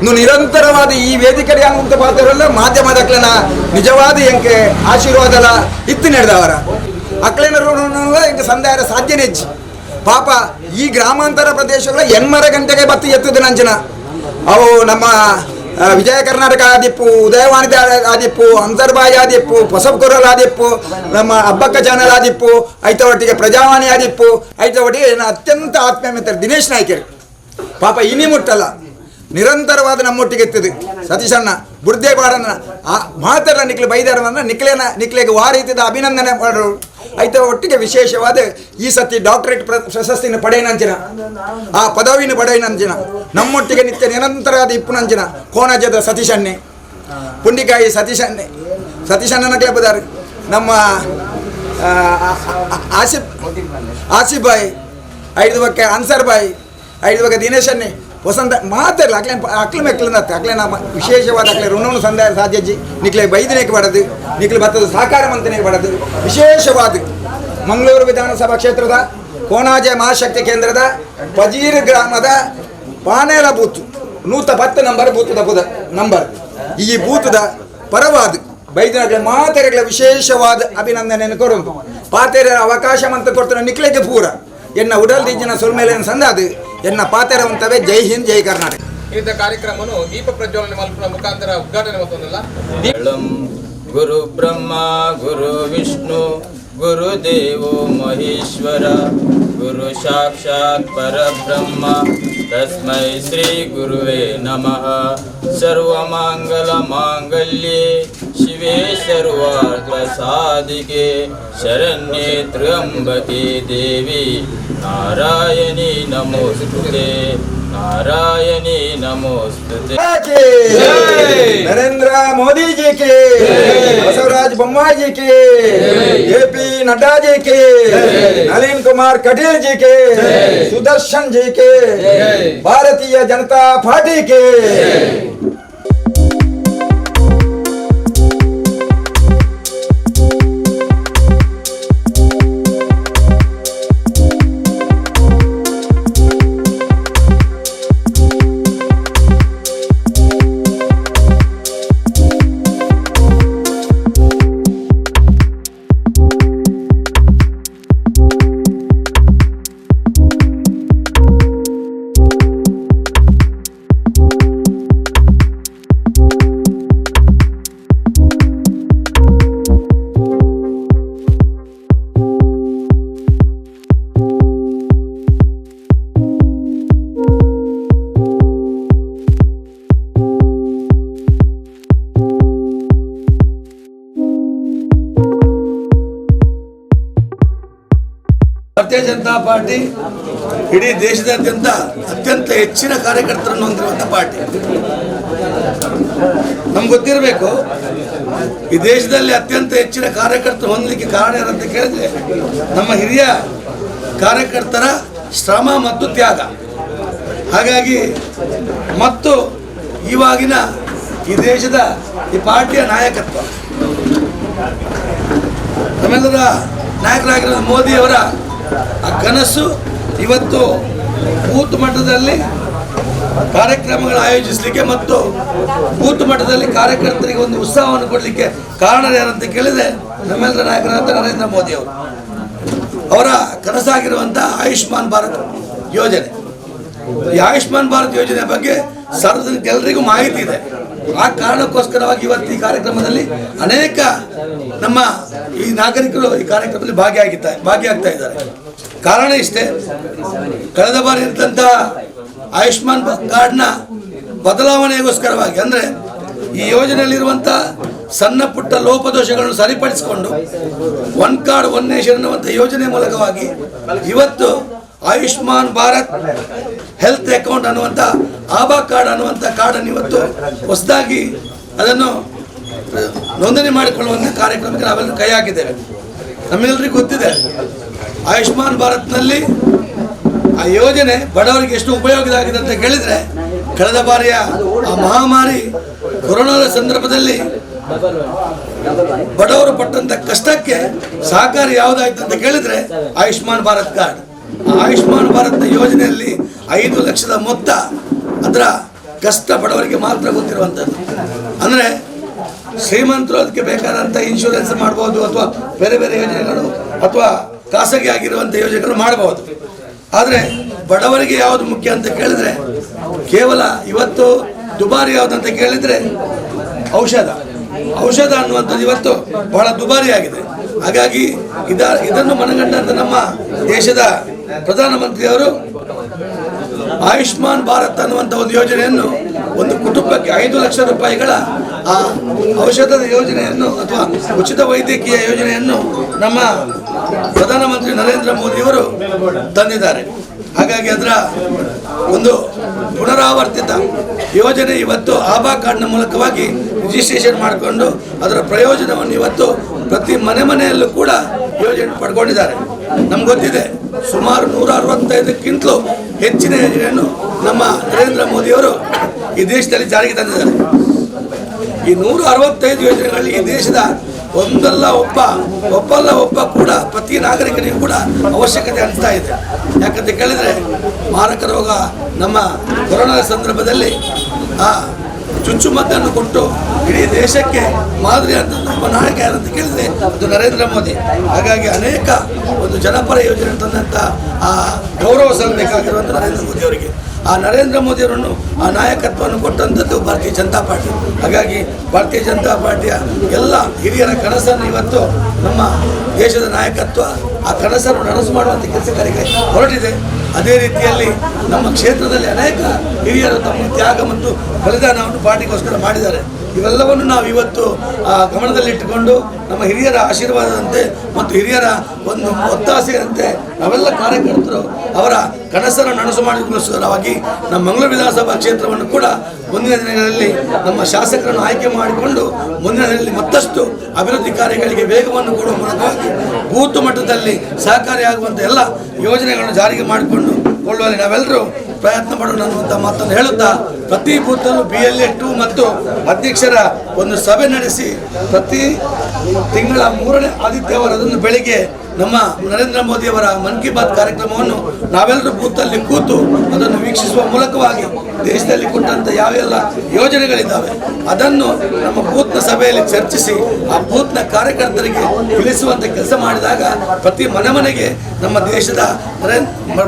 ಇನ್ನು ನಿರಂತರವಾದ ಈ ವೇದಿಕೆ ಅಂತ ಪಾತ್ರರಲ್ಲ ಮಾಧ್ಯಮದ ಅಕ್ಲೆನ ನಿಜವಾದ ಎಂಕೆ ಆಶೀರ್ವಾದಲ ಇತ್ತು ನಡೆದವರ ಅಕ್ಲೇನ ಋಣಲ್ಲ ಎಂಕೆ ಸಂದಾಯ ಸಾಧ್ಯನೇ ಹೆಚ್ಚು ಪಾಪ ಈ ಗ್ರಾಮಾಂತರ ಪ್ರದೇಶಗಳ 8 ಗಂಟೆಗೆ ಬತ್ತಿ ಎತ್ತದ ನಂಚಿನ ಅವು ನಮ್ಮ ವಿಜಯ ಕರ್ನಾಟಕ ಆದಿಪ್ಪು ಉದಯವಾಣಿ ಆದಿಪ್ಪು ಅಂತರ್ಬಾಯಿ ಆದಿಪ್ಪು ಹೊಸಬ್ ಆದಿಪ್ಪು ನಮ್ಮ ಅಬ್ಬಕ್ಕ ಚಾನಲ್ ಆದಿಪ್ಪು ಐತ ಒಟ್ಟಿಗೆ ಪ್ರಜಾವಾಣಿ ಆದಿಪ್ಪು ಐತ ಒಟ್ಟಿಗೆ ಅತ್ಯಂತ ಆತ್ಮೀಯ ಮಿತ್ರ ದಿನೇಶ್ ನಾಯ್ಕರು ಪಾಪ ಇನಿ ಮುಟ್ಟಲ್ಲ ನಿರಂತರವಾದ ನಮ್ಮೊಟ್ಟಿಗೆ ಎತ್ತದೆ ಸತೀಶಣ್ಣ ಬುರ್ದೇ ಬಾಡನ್ನ ಆ ಮಾತಾಡ ನಿಕ್ಲೆ ಬೈದಾರನ್ನ ನಿಕ್ಲೇನ ನಿಕ್ಲೆಗೆ ವಾರೀತಿದ ಅಭಿನಂದನೆ ಮಾಡೋರು ಐತ ಒಟ್ಟಿಗೆ ವಿಶೇಷವಾದ ಈ ಸತಿ ಡಾಕ್ಟರೇಟ್ ಪ್ರಶಸ್ತಿನ ಪಡೆಯನಂಚಿನ ಆ ಪದವಿನ ಪಡೆಯನಂಚಿನ ನಮ್ಮೊಟ್ಟಿಗೆ ನಿತ್ಯ ನಿರಂತರವಾದ ಇಪ್ಪುನಂಚಿನ ಕೋಣಜದ ಸತೀಶಣ್ಣೆ ಪುಂಡಿಕಾಯಿ ಸತೀಶಣ್ಣೆ ಸತೀಶಣ್ಣನ ಕ್ಲಬ್ದಾರು ನಮ್ಮ ಆಸಿಫ್ ಆಸಿಫ್ ಬಾಯಿ ಐದು ಬಕ್ಕೆ ಅನ್ಸರ್ ಬಾಯಿ ಐದು ಬಕ್ಕೆ ದಿನೇಶಣ್ಣೆ ವಸಂತ ಮಾತಾಡಲ್ಲ ಅಕ್ಲೆ ಅಕ್ಲೆ ಮೆಕ್ಲನ್ನ ಅಕ್ಲೆ ನಮ್ಮ ವಿಶೇಷವಾದ ಅಕ್ಲೆ ಋಣವನ್ನು ಸಂದಾಯ ಸಾಧ್ಯಜ್ಜಿ ನಿಕ್ಲೆ ಬೈದನೇಕೆ ಬಡದು ನಿಕ್ಲೆ ಬತ್ತದ ಸಹಕಾರ ಮಂತನೇಕೆ ಬಡದು ವಿಶೇಷವಾದ ಮಂಗಳೂರು ವಿಧಾನಸಭಾ ಕ್ಷೇತ್ರದ ಕೋಣಾಜೆ ಮಹಾಶಕ್ತಿ ಕೇಂದ್ರದ ಪಜೀರ್ ಗ್ರಾಮದ ಪಾನೇಲ ಬೂತ್ 110 ನಂಬರ್ ಬೂತದ ಬುದ ನಂಬರ್ ಈ ಬೂತದ ಪರವಾದ ಬೈದನಗಳ ಮಾತೆರೆಗಳ ವಿಶೇಷವಾದ ಅಭಿನಂದನೆಯನ್ನು ಕೊಡೋದು ಪಾತೆರೆ ಅವಕಾಶ ಅಂತ ಕೊಡ್ತಾನೆ ನಿಕ್ಲೆಗೆ ಪೂರ ಎನ್ನ ಉಡಲ್ ದೀಜಿನ ಸೊಲ್ಮೇಲೆ ಸಂದಾದು ಎನ್ನ ಪಾತೆರವಂತವೇ. ಜೈ ಹಿಂದ್, ಜೈ ಕರ್ನಾಟಕ. ಇಂಥ ಕಾರ್ಯಕ್ರಮವನ್ನು ದೀಪ ಪ್ರಜ್ವಲನೆ ಮುಖಾಂತರ ಉದ್ಘಾಟನೆ ಮಾಡ್ತದಲ್ಲ. ಗುರು ಬ್ರಹ್ಮ ಗುರು ವಿಷ್ಣು ಗುರುದೇವೋ ಮಹೇಶ್ವರ ಗುರು ಸಾಕ್ಷಾತ್ ಪರಬ್ರಹ್ಮ ತಸ್ಮೈ ಶ್ರೀ ಗುರುವೇ ನಮಃ. ಸರ್ವಮಂಗಲ ಮಾಂಗಲ್ಯೆ ಶಿವೆ ಸರ್ವಾರ್ಥ ಸಾಧಿಕೆ ಶರಣ್ಯೇ ತ್ರ್ಯಂಬಕೆ ದೇವಿ ನಾರಾಯಣಿ ನಮೋಸ್ತುತೆ ನಾರಾಯಣಿ ನಮೋಸ್ತುತೆ. नरेंद्र मोदी जी के, बसवराज बोम्मई जी के, जे पी नड्डा जी के, नलिन कुमार कटील जी के, सुदर्शन जी के, भारतीय जनता पार्टी के। ಭಾರತೀಯ ಜನತಾ ಪಾರ್ಟಿ ಇಡೀ ದೇಶದಾದ್ಯಂತ ಅತ್ಯಂತ ಹೆಚ್ಚಿನ ಕಾರ್ಯಕರ್ತರನ್ನು ಹೊಂದಿರುವಂಥ ಪಾರ್ಟಿ. ನಮ್ಗೆ ಗೊತ್ತಿರಬೇಕು, ಈ ದೇಶದಲ್ಲಿ ಅತ್ಯಂತ ಹೆಚ್ಚಿನ ಕಾರ್ಯಕರ್ತರು ಹೊಂದಲಿಕ್ಕೆ ಕಾರಣ ಏನಂತ ಕೇಳಿದ್ರೆ ನಮ್ಮ ಹಿರಿಯ ಕಾರ್ಯಕರ್ತರ ಶ್ರಮ ಮತ್ತು ತ್ಯಾಗ. ಹಾಗಾಗಿ ಮತ್ತು ಇವಾಗಿನ ಈ ದೇಶದ ಈ ಪಾರ್ಟಿಯ ನಾಯಕತ್ವ, ನಮ್ಮೆಲ್ಲರ ನಾಯಕರಾಗಿರೋ ಮೋದಿಯವರ ಆ ಕನಸು ಇವತ್ತು ಬೂತ್ ಮಟ್ಟದಲ್ಲಿ ಕಾರ್ಯಕ್ರಮಗಳು ಆಯೋಜಿಸಲಿಕ್ಕೆ ಮತ್ತು ಬೂತ್ ಮಟ್ಟದಲ್ಲಿ ಕಾರ್ಯಕರ್ತರಿಗೆ ಒಂದು ಉತ್ಸಾಹವನ್ನು ಕೊಡಲಿಕ್ಕೆ ಕಾರಣ ಯಾರಂತ ಕೇಳಿದರೆ ನಮ್ಮೆಲ್ಲರ ನಾಯಕರಾದ ನರೇಂದ್ರ ಮೋದಿಯವರು. ಅವರ ಕನಸಾಗಿರುವಂಥ ಆಯುಷ್ಮಾನ್ ಭಾರತ್ ಯೋಜನೆ. ಈ ಆಯುಷ್ಮಾನ್ ಭಾರತ್ ಯೋಜನೆ ಬಗ್ಗೆ ಸಾರ್ವಜನಿಕ ಎಲ್ಲರಿಗೂ ಮಾಹಿತಿ ಇದೆ. ಆ ಕಾರಣಕ್ಕೋಸ್ಕರವಾಗಿ ಇವತ್ತು ಈ ಕಾರ್ಯಕ್ರಮದಲ್ಲಿ ಅನೇಕ ನಮ್ಮ ಈ ನಾಗರಿಕರು ಈ ಕಾರ್ಯಕ್ರಮದಲ್ಲಿ ಭಾಗಿಯಾಗ್ತಾ ಇದ್ದಾರೆ. ಕಾರಣ ಇಷ್ಟೇ, ಕಳೆದ ಬಾರಿ ಇದ್ದಂಥ ಆಯುಷ್ಮಾನ್ ಕಾರ್ಡ್ನ ಬದಲಾವಣೆಗೋಸ್ಕರವಾಗಿ, ಅಂದರೆ ಈ ಯೋಜನೆಯಲ್ಲಿರುವಂಥ ಸಣ್ಣ ಪುಟ್ಟ ಲೋಪದೋಷಗಳನ್ನು ಸರಿಪಡಿಸಿಕೊಂಡು one card one nation ಅನ್ನುವಂಥ ಯೋಜನೆ ಮೂಲಕವಾಗಿ ಇವತ್ತು ಆಯುಷ್ಮಾನ್ ಭಾರತ್ ಹೆಲ್ತ್ ಅಕೌಂಟ್ ಅನ್ನುವಂಥ ಆಭಾ ಕಾರ್ಡ್ ಅನ್ನುವಂಥ ಕಾರ್ಡನ್ನು ಇವತ್ತು ಹೊಸದಾಗಿ ಅದನ್ನು ನೋಂದಣಿ ಮಾಡಿಕೊಳ್ಳುವಂಥ ಕಾರ್ಯಕ್ರಮಕ್ಕೆ ನಾವೆಲ್ಲರೂ ಕೈ ಹಾಕಿದ್ದೇವೆ. ನಮ್ಮೆಲ್ಲರಿಗೂ ಗೊತ್ತಿದೆ, ಆಯುಷ್ಮಾನ್ ಭಾರತ್ನಲ್ಲಿ ಆ ಯೋಜನೆ ಬಡವರಿಗೆ ಎಷ್ಟು ಉಪಯೋಗವಾಗಿದೆ ಅಂತ ಕೇಳಿದರೆ, ಕಳೆದ ಬಾರಿಯ ಆ ಮಹಾಮಾರಿ ಕೊರೋನಾದ ಸಂದರ್ಭದಲ್ಲಿ ಬಡವರು ಪಟ್ಟಂಥ ಕಷ್ಟಕ್ಕೆ ಸಹಕಾರ ಯಾವುದಾಯ್ತು ಅಂತ ಕೇಳಿದರೆ ಆಯುಷ್ಮಾನ್ ಭಾರತ್ ಕಾರ್ಡ್. ಆಯುಷ್ಮಾನ್ ಭಾರತ್ನ ಯೋಜನೆಯಲ್ಲಿ 5 ಲಕ್ಷದ ಮೊತ್ತ ಅದರ ಕಷ್ಟ ಬಡವರಿಗೆ ಮಾತ್ರ ಗೊತ್ತಿರುವಂಥದ್ದು. ಅಂದರೆ ಶ್ರೀಮಂತರು ಅದಕ್ಕೆ ಬೇಕಾದಂಥ ಇನ್ಶೂರೆನ್ಸ್ ಮಾಡ್ಬೋದು, ಅಥವಾ ಬೇರೆ ಬೇರೆ ಯೋಜನೆಗಳು ಅಥವಾ ಖಾಸಗಿ ಆಗಿರುವಂಥ ಯೋಜನೆಗಳು ಮಾಡ್ಬೋದು. ಆದರೆ ಬಡವರಿಗೆ ಯಾವುದು ಮುಖ್ಯ ಅಂತ ಕೇಳಿದರೆ ಕೇವಲ ಇವತ್ತು ದುಬಾರಿ ಯಾವುದಂತ ಕೇಳಿದರೆ ಔಷಧ. ಔಷಧ ಅನ್ನುವಂಥದ್ದು ಇವತ್ತು ಬಹಳ ದುಬಾರಿಯಾಗಿದೆ. ಹಾಗಾಗಿ ಇದನ್ನು ಮನಗಂಡಂಥ ನಮ್ಮ ದೇಶದ ಪ್ರಧಾನಮಂತ್ರಿಯವರು ಆಯುಷ್ಮಾನ್ ಭಾರತ್ ಅನ್ನುವಂಥ ಒಂದು ಯೋಜನೆಯನ್ನು ಒಂದು ಕುಟುಂಬಕ್ಕೆ 5 ಲಕ್ಷ ರೂಪಾಯಿಗಳ ಆ ಔಷಧದ ಯೋಜನೆಯನ್ನು ಅಥವಾ ಉಚಿತ ವೈದ್ಯಕೀಯ ಯೋಜನೆಯನ್ನು ನಮ್ಮ ಪ್ರಧಾನಮಂತ್ರಿ ನರೇಂದ್ರ ಮೋದಿಯವರು ತಂದಿದ್ದಾರೆ. ಹಾಗಾಗಿ ಅದರ ಒಂದು ಪುನರಾವರ್ತಿತ ಯೋಜನೆ ಇವತ್ತು ಆಭಾ ಕಾರ್ಡ್ನ ಮೂಲಕವಾಗಿ ರಿಜಿಸ್ಟ್ರೇಷನ್ ಮಾಡಿಕೊಂಡು ಅದರ ಪ್ರಯೋಜನವನ್ನು ಇವತ್ತು ಪ್ರತಿ ಮನೆ ಮನೆಯಲ್ಲೂ ಕೂಡ ಯೋಜನೆ ಪಡ್ಕೊಂಡಿದ್ದಾರೆ. ನಮ್ಗೆ ಗೊತ್ತಿದೆ, ಸುಮಾರು 165ಕ್ಕಿಂತಲೂ ಹೆಚ್ಚಿನ ಯೋಜನೆಯನ್ನು ನಮ್ಮ ನರೇಂದ್ರ ಮೋದಿಯವರು ಈ ದೇಶದಲ್ಲಿ ಜಾರಿಗೆ ತಂದಿದ್ದಾರೆ. ಈ 165 ಯೋಜನೆಗಳಲ್ಲಿ ಈ ದೇಶದ ಒಂದಲ್ಲ ಒಬ್ಬ, ಒಬ್ಬಲ್ಲ ಒಬ್ಬ ಕೂಡ ಪ್ರತಿ ನಾಗರಿಕನಿಗೂ ಕೂಡ ಅವಶ್ಯಕತೆ ಅನಿಸ್ತಾ ಇದೆ. ಯಾಕಂತ ಕೇಳಿದರೆ ಮಾರಕ ರೋಗ ನಮ್ಮ ಕೊರೋನಾ ಸಂದರ್ಭದಲ್ಲಿ ಆ ಚುಚ್ಚುಮದ್ದನ್ನು ಕೊಟ್ಟು ಇಡೀ ದೇಶಕ್ಕೆ ಮಾದರಿ ಅಂತ ಒಬ್ಬ ನಾಯಕ ಯಾರಂತ ಕೇಳಿದರೆ ಅದು ನರೇಂದ್ರ ಮೋದಿ. ಹಾಗಾಗಿ ಅನೇಕ ಒಂದು ಜನಪರ ಯೋಜನೆ ತಂದಂಥ ಆ ಗೌರವ ಸಲ್ಲಬೇಕಾಗಿರುವಂಥ ನರೇಂದ್ರ ಮೋದಿ ಅವರಿಗೆ, ಆ ನರೇಂದ್ರ ಮೋದಿಯವರನ್ನು ಆ ನಾಯಕತ್ವವನ್ನು ಕೊಟ್ಟಂಥದ್ದು ಭಾರತೀಯ ಜನತಾ ಪಾರ್ಟಿ. ಹಾಗಾಗಿ ಭಾರತೀಯ ಜನತಾ ಪಾರ್ಟಿಯ ಎಲ್ಲ ಹಿರಿಯರ ಕನಸನ್ನು ಇವತ್ತು ನಮ್ಮ ದೇಶದ ನಾಯಕತ್ವ ಆ ಕನಸನ್ನು ನನಸು ಮಾಡುವಂಥ ಕೆಲಸ ಕಾರ್ಯಕ್ಕೆ ಹೊರಟಿದೆ. ಅದೇ ರೀತಿಯಲ್ಲಿ ನಮ್ಮ ಕ್ಷೇತ್ರದಲ್ಲಿ ಅನೇಕ ಹಿರಿಯರು ತಮ್ಮ ತ್ಯಾಗ ಮತ್ತು ಬಲಿದಾನವನ್ನು ಪಾರ್ಟಿಗೋಸ್ಕರ ಮಾಡಿದ್ದಾರೆ. ಇವೆಲ್ಲವನ್ನು ನಾವು ಇವತ್ತು ಗಮನದಲ್ಲಿಟ್ಟುಕೊಂಡು ನಮ್ಮ ಹಿರಿಯರ ಆಶೀರ್ವಾದದಂತೆ ಮತ್ತು ಹಿರಿಯರ ಒಂದು ಒತ್ತಾಸೆಯಂತೆ ನಾವೆಲ್ಲ ಕಾರ್ಯಕರ್ತರು ಅವರ ಕನಸನ್ನು ನನಸು ಮಾಡಿಕೊಳ್ಳೋಸ್ಕರವಾಗಿ ನಮ್ಮ ಮಂಗಳೂರು ವಿಧಾನಸಭಾ ಕ್ಷೇತ್ರವನ್ನು ಕೂಡ ಮುಂದಿನ ದಿನಗಳಲ್ಲಿ ನಮ್ಮ ಶಾಸಕರನ್ನು ಆಯ್ಕೆ ಮಾಡಿಕೊಂಡು ಮುಂದಿನ ದಿನಗಳಲ್ಲಿ ಮತ್ತಷ್ಟು ಅಭಿವೃದ್ಧಿ ಕಾರ್ಯಗಳಿಗೆ ವೇಗವನ್ನು ಕೊಡುವ ಮೂಲಕವಾಗಿ ಬೂತ್ ಮಟ್ಟದಲ್ಲಿ ಸಹಕಾರಿಯಾಗುವಂಥ ಎಲ್ಲ ಯೋಜನೆಗಳನ್ನು ಜಾರಿಗೆ ಮಾಡಿಕೊಂಡು ಕೊಳ್ಳುವಲ್ಲಿ ನಾವೆಲ್ಲರೂ ಪ್ರಯತ್ನ ಪಡೋಣ ಅನ್ನುವಂಥ ಮಾತನ್ನು ಹೇಳುತ್ತಾ, ಪ್ರತಿ ಬೂತಲ್ಲೂ BLA 2 ಮತ್ತು ಅಧ್ಯಕ್ಷರ ಒಂದು ಸಭೆ ನಡೆಸಿ ಪ್ರತಿ ತಿಂಗಳ 3ನೇ ಆದಿತ್ಯವಾರದಂದು ಬೆಳಿಗ್ಗೆ ನಮ್ಮ ನರೇಂದ್ರ ಮೋದಿಯವರ ಮನ್ ಕಿ ಬಾತ್ ಕಾರ್ಯಕ್ರಮವನ್ನು ನಾವೆಲ್ಲರೂ ಬೂತಲ್ಲಿ ಕೂತು ಅದನ್ನು ವೀಕ್ಷಿಸುವ ಮೂಲಕವಾಗಿ ದೇಶದಲ್ಲಿ ಕೊಟ್ಟಂಥ ಯಾವೆಲ್ಲ ಯೋಜನೆಗಳಿದ್ದಾವೆ ಅದನ್ನು ನಮ್ಮ ಬೂತ್ನ ಸಭೆಯಲ್ಲಿ ಚರ್ಚಿಸಿ ಆ ಬೂತ್ನ ಕಾರ್ಯಕರ್ತರಿಗೆ ತಿಳಿಸುವಂಥ ಕೆಲಸ ಮಾಡಿದಾಗ ಪ್ರತಿ ಮನೆ ಮನೆಗೆ ನಮ್ಮ ದೇಶದ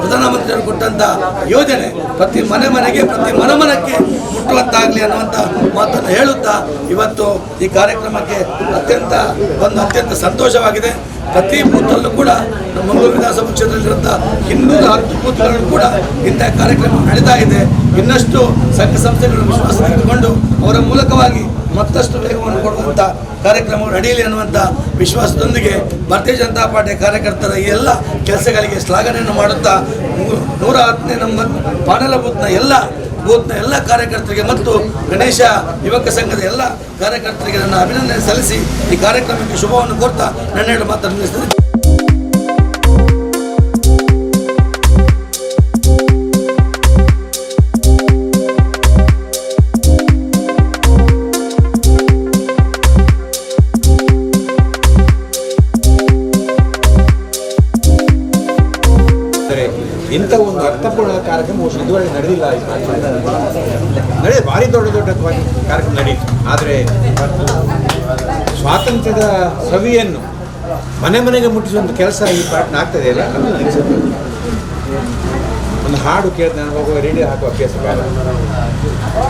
ಪ್ರಧಾನಮಂತ್ರಿಯವರು ಕೊಟ್ಟಂಥ ಯೋಜನೆ ಪ್ರತಿ ಮನೆ ಮನೆಗೆ ಪ್ರತಿ ಮನಮನಕ್ಕೆ ಮುಟ್ಟುವಂತಾಗಲಿ ಅನ್ನುವಂಥ ಮಾತನ್ನು ಹೇಳುತ್ತಾ ಇವತ್ತು ಈ ಕಾರ್ಯಕ್ರಮಕ್ಕೆ ಅತ್ಯಂತ ಸಂತೋಷವಾಗಿದೆ. ಪ್ರತಿ ಬೂತಲ್ಲೂ ಕೂಡ ನಮ್ಮ ಮಂಗಳೂರು ವಿಧಾನಸಭಾ ಕ್ಷೇತ್ರದಲ್ಲಿರುವಂಥ 210 ಬೂತ್ಗಳನ್ನು ಕೂಡ ಇಂಥ ಕಾರ್ಯಕ್ರಮ ನಡೀತಾ ಇದೆ. ಇನ್ನಷ್ಟು ಸಂಘ ಸಂಸ್ಥೆಗಳನ್ನು ವಿಶ್ವಾಸ ತೆಗೆದುಕೊಂಡು ಅವರ ಮೂಲಕವಾಗಿ ಮತ್ತಷ್ಟು ವೇಗವನ್ನು ಕೊಡುವಂಥ ಕಾರ್ಯಕ್ರಮಗಳು ನಡೆಯಲಿ ಅನ್ನುವಂಥ ವಿಶ್ವಾಸದೊಂದಿಗೆ ಭಾರತೀಯ ಜನತಾ ಪಾರ್ಟಿಯ ಕಾರ್ಯಕರ್ತರ ಈ ಎಲ್ಲ ಕೆಲಸಗಳಿಗೆ ಶ್ಲಾಘನೆಯನ್ನು ಮಾಡುತ್ತಾ 110ನೇ ನಂಬರ್ ಪಾಣೆಲ ಬೂತ್ನ ಎಲ್ಲ ಬೂತ್ನ ಎಲ್ಲ ಕಾರ್ಯಕರ್ತರಿಗೆ ಮತ್ತು ಗಣೇಶ ಯುವಕ ಸಂಘದ ಎಲ್ಲ ಕಾರ್ಯಕರ್ತರಿಗೆ ನನ್ನ ಅಭಿನಂದನೆ ಸಲ್ಲಿಸಿ ಈ ಕಾರ್ಯಕ್ರಮಕ್ಕೆ ಶುಭವನ್ನು ಕೋರ್ತಾ ನನ್ನ ಎರಡು ಮಾತನ್ನು ನಿಲ್ಲಿಸ್ತೇನೆ. ಇಂಥ ಒಂದು ಅರ್ಥಪೂರ್ಣ ಕಾರ್ಯಕ್ರಮ ಇದುವರೆಗೆ ನಡೆದಿಲ್ಲ. ನಡೆದ ಭಾರಿ ದೊಡ್ಡ ದೊಡ್ಡ ಕಾರ್ಯಕ್ರಮ ನಡೆಯಿತು. ಆದರೆ ಸ್ವಾತಂತ್ರ್ಯದ ಸವಿಯನ್ನು ಮನೆ ಮನೆಗೆ ಮುಟ್ಟಿಸುವಂಥ ಕೆಲಸ ಈ ಪಾಟ್ನ ಆಗ್ತದೆ ಅಲ್ಲ, ಅದು ನನಗೆ ಸಂತೋಷ. ಒಂದು ಹಾಡು ಕೇಳಿದ ನಾನು ಹೋಗುವ ರೇಡಿಯೋ ಹಾಕುವ ಅಭ್ಯಾಸ ಬೇಡ.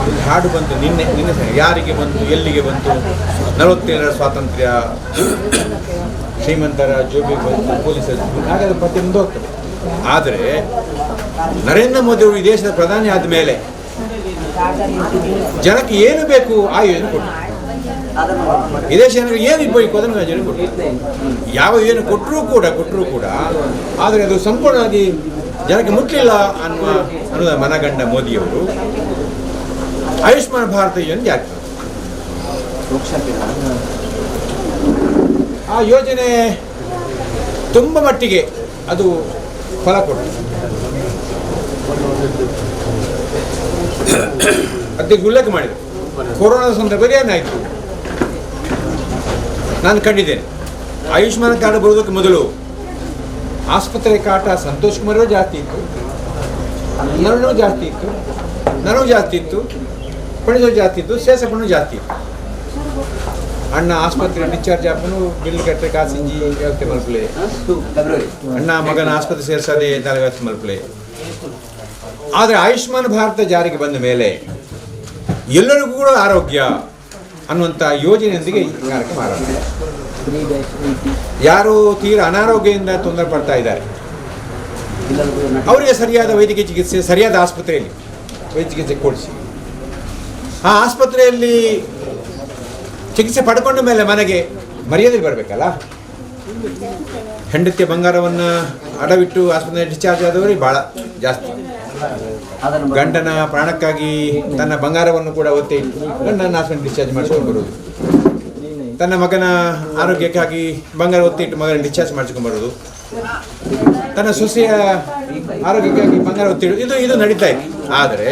ಒಂದು ಹಾಡು ಬಂತು ನಿನ್ನೆ ನಿನ್ನೆ ಸಹ, ಯಾರಿಗೆ ಬಂತು ಎಲ್ಲಿಗೆ ಬಂತು, 47ರ ಸ್ವಾತಂತ್ರ್ಯ ಶ್ರೀಮಂತರ ಜೋಬಿಗೆ ಬಂತು, ಪೊಲೀಸರ ಜೋಬಿಗೆ, ಹಾಗಾದ್ರೆ ಪದ್ಯ ಮುಂದೆ ಹೋಗ್ತದೆ. ಆದರೆ ನರೇಂದ್ರ ಮೋದಿ ಅವರು ಈ ದೇಶದ ಪ್ರಧಾನಿ ಆದ ಮೇಲೆ ಜನಕ್ಕೆ ಏನು ಬೇಕು ಆ ಯೋಜನೆ ಕೊಟ್ಟರು. ಈ ದೇಶ ಜನರಿಗೆ ಏನು ಬೇಕು ಅದನ್ನು ಯೋಜನೆ ಕೊಟ್ಟರು. ಯಾವ ಯೋಜನೆ ಕೊಟ್ಟರೂ ಕೂಡ ಆದರೆ ಅದು ಸಂಪೂರ್ಣವಾಗಿ ಜನಕ್ಕೆ ಮುಟ್ಟಲಿಲ್ಲ ಅನ್ನೋದ ಮನಗಂಡ ಮೋದಿಯವರು ಆಯುಷ್ಮಾನ್ ಭಾರತ ಯೋಜನೆ ಜಾರಿ ತಂದರು. ಆ ಯೋಜನೆ ತುಂಬ ಮಟ್ಟಿಗೆ ಅದು ಫಲ ಕೊಟ್ಟಿದೆ. ಅದಕ್ಕೆ ಉಲ್ಲೇಖ ಮಾಡಿದರು. ಕೊರೋನಾ ಸಂದರ್ಭದಲ್ಲಿ ಏನಾಯಿತು ನಾನು ಕಂಡಿದ್ದೇನೆ. ಆಯುಷ್ಮಾನ್ ಕಾರ್ಡ್ ಬರೋದಕ್ಕೆ ಮೊದಲು ಆಸ್ಪತ್ರೆ ಕಾಟ ಸಂತೋಷ್ ಕುಮಾರ್ ಜಾಸ್ತಿ ಇತ್ತು, ನರುಣು ಜಾಸ್ತಿ ಇತ್ತು, ನನಗೂ ಜಾಸ್ತಿ ಇತ್ತು, ಪಣಿಸೋ ಜಾಸ್ತಿ ಇತ್ತು, ಶೇಷಪ್ಪನೂ ಜಾಸ್ತಿ ಇತ್ತು. ಅಣ್ಣ ಆಸ್ಪತ್ರೆ ಡಿಸ್ಚಾರ್ಜ್ ಆಪನು ಬಿಲ್ ಕಟ್ಟೆ ಕಾಸಿಂಜಿ ವ್ಯವಸ್ಥೆ ಮಲ್ಪಲೆ, ಅಣ್ಣ ಮಗನ ಆಸ್ಪತ್ರೆ ಸೇರ್ಸದೆ ವ್ಯವಸ್ಥೆ ಮಲ್ಪಲೆ. ಆದರೆ ಆಯುಷ್ಮಾನ್ ಭಾರತ ಜಾರಿಗೆ ಬಂದ ಮೇಲೆ ಎಲ್ಲರಿಗೂ ಕೂಡ ಆರೋಗ್ಯ ಅನ್ನುವಂಥ ಯೋಜನೆಯೊಂದಿಗೆ ಈ ಕಾರ್ಯಕ್ರಮ ಆರಂಭ. ಯಾರು ತೀರಾ ಅನಾರೋಗ್ಯದಿಂದ ತೊಂದರೆ ಪಡ್ತಾ ಇದ್ದಾರೆ ಅವರಿಗೆ ಸರಿಯಾದ ವೈದ್ಯಕೀಯ ಚಿಕಿತ್ಸೆ ಸರಿಯಾದ ಆಸ್ಪತ್ರೆಯಲ್ಲಿ ವೈದ್ಯ ಚಿಕಿತ್ಸೆ ಕೊಡಿಸಿ, ಆ ಆಸ್ಪತ್ರೆಯಲ್ಲಿ ಚಿಕಿತ್ಸೆ ಪಡ್ಕೊಂಡ ಮೇಲೆ ಮನೆಗೆ ಮರ್ಯಾದೆ ಬರಬೇಕಲ್ಲ. ಹೆಂಡತಿಯ ಬಂಗಾರವನ್ನು ಅಡವಿಟ್ಟು ಆಸ್ಪತ್ರೆ ಡಿಸ್ಚಾರ್ಜ್ ಆದವರಿಗೆ ಭಾಳ ಜಾಸ್ತಿ. ಗಂಡನ ಪ್ರಾಣಕ್ಕಾಗಿ ತನ್ನ ಬಂಗಾರವನ್ನು ಕೂಡ ಒತ್ತೆ ಇಟ್ಟು ಗಂಡನ ಆಸ್ಪತ್ರೆ ಡಿಸ್ಚಾರ್ಜ್ ಮಾಡಿಸ್ಕೊಂಡು ಬರೋದು, ತನ್ನ ಮಗನ ಆರೋಗ್ಯಕ್ಕಾಗಿ ಬಂಗಾರ ಒತ್ತೆ ಇಟ್ಟು ಮಗನ ಡಿಸ್ಚಾರ್ಜ್ ಮಾಡಿಸ್ಕೊಂಡು ಬರೋದು, ತನ್ನ ಸೊಸೆಯ ಆರೋಗ್ಯಕ್ಕಾಗಿ ಬಂಗಾರ ಒತ್ತಿ ಇಡು, ಇದು ನಡೀತಾ ಇತ್ತು. ಆದರೆ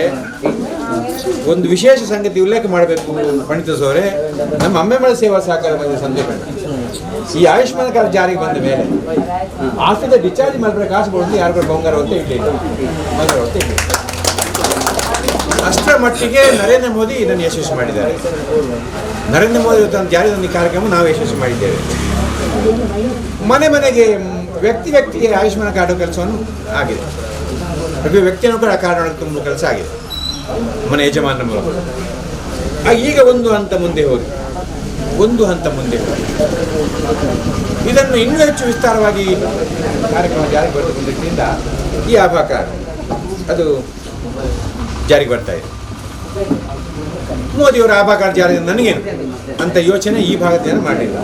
ಒಂದು ವಿಶೇಷ ಸಂಗತಿ ಉಲ್ಲೇಖ ಮಾಡಬೇಕು ಪಂಡಿತ ಸೋರೆ, ನಮ್ಮ ಅಮ್ಮೆಮಳ ಸೇವಾ ಸಹಕಾರ ಬಂದ ಸಂಜೆ ಕಂಡ ಈ ಆಯುಷ್ಮಾನ್ ಕಾರ್ಡ್ ಜಾರಿಗೆ ಬಂದ ಮೇಲೆ ಆಸ್ಪತ್ರೆ ಡಿಸ್ಚಾರ್ಜ್ ಮಾಡಿದ್ರೆ ಕಾಸು ಕೊಡೋದು ಯಾರು ಬಂಗಾರ ಒತ್ತೆ ಇಡಲಿಲ್ಲ, ಬಂಗಾರ ಒತ್ತೆ ಇಡಲಿಲ್ಲ. ಅಷ್ಟರ ಮಟ್ಟಿಗೆ ನರೇಂದ್ರ ಮೋದಿ ಇದನ್ನು ಯಶಸ್ವಿ ಮಾಡಿದ್ದಾರೆ. ನರೇಂದ್ರ ಮೋದಿ ತನ್ನ ಜಾರಿ ತಂದ ಕಾರ್ಯಕ್ರಮ ನಾವು ಯಶಸ್ವಿ ಮಾಡಿದ್ದೇವೆ. ಮನೆ ಮನೆಗೆ ವ್ಯಕ್ತಿ ವ್ಯಕ್ತಿಗೆ ಆಯುಷ್ಮಾನ್ ಕಾರ್ಡ್ ಕೆಲಸವನ್ನು ಆಗಿದೆ. ಪ್ರತಿ ವ್ಯಕ್ತಿಯನ್ನು ಕೂಡ ಕಾರ್ಡ್ ತುಂಬ ಕೆಲಸ ಆಗಿದೆ ಮನೆ ಯಜಮಾನರ ಮೂಲಕ. ಈಗ ಒಂದು ಹಂತ ಮುಂದೆ ಹೋಗಿ, ಇದನ್ನು ಇನ್ನೂ ಹೆಚ್ಚು ವಿಸ್ತಾರವಾಗಿ ಕಾರ್ಯಕ್ರಮ ಜಾರಿಗೆ ಬರತಕ್ಕಂಥ ದೃಷ್ಟಿಯಿಂದ ಈ ಆಭಾ ಕಾರ್ಡ್ ಅದು ಜಾರಿಗೆ ಬರ್ತಾ ಇದೆ. ಮೋದಿಯವರ ಆಭಾ ಕಾರ್ಡ್ ಜಾರಿ ನನಗೇನು ಅಂತ ಯೋಚನೆ ಈ ಭಾಗದ ಜನ ಮಾಡಲಿಲ್ಲ.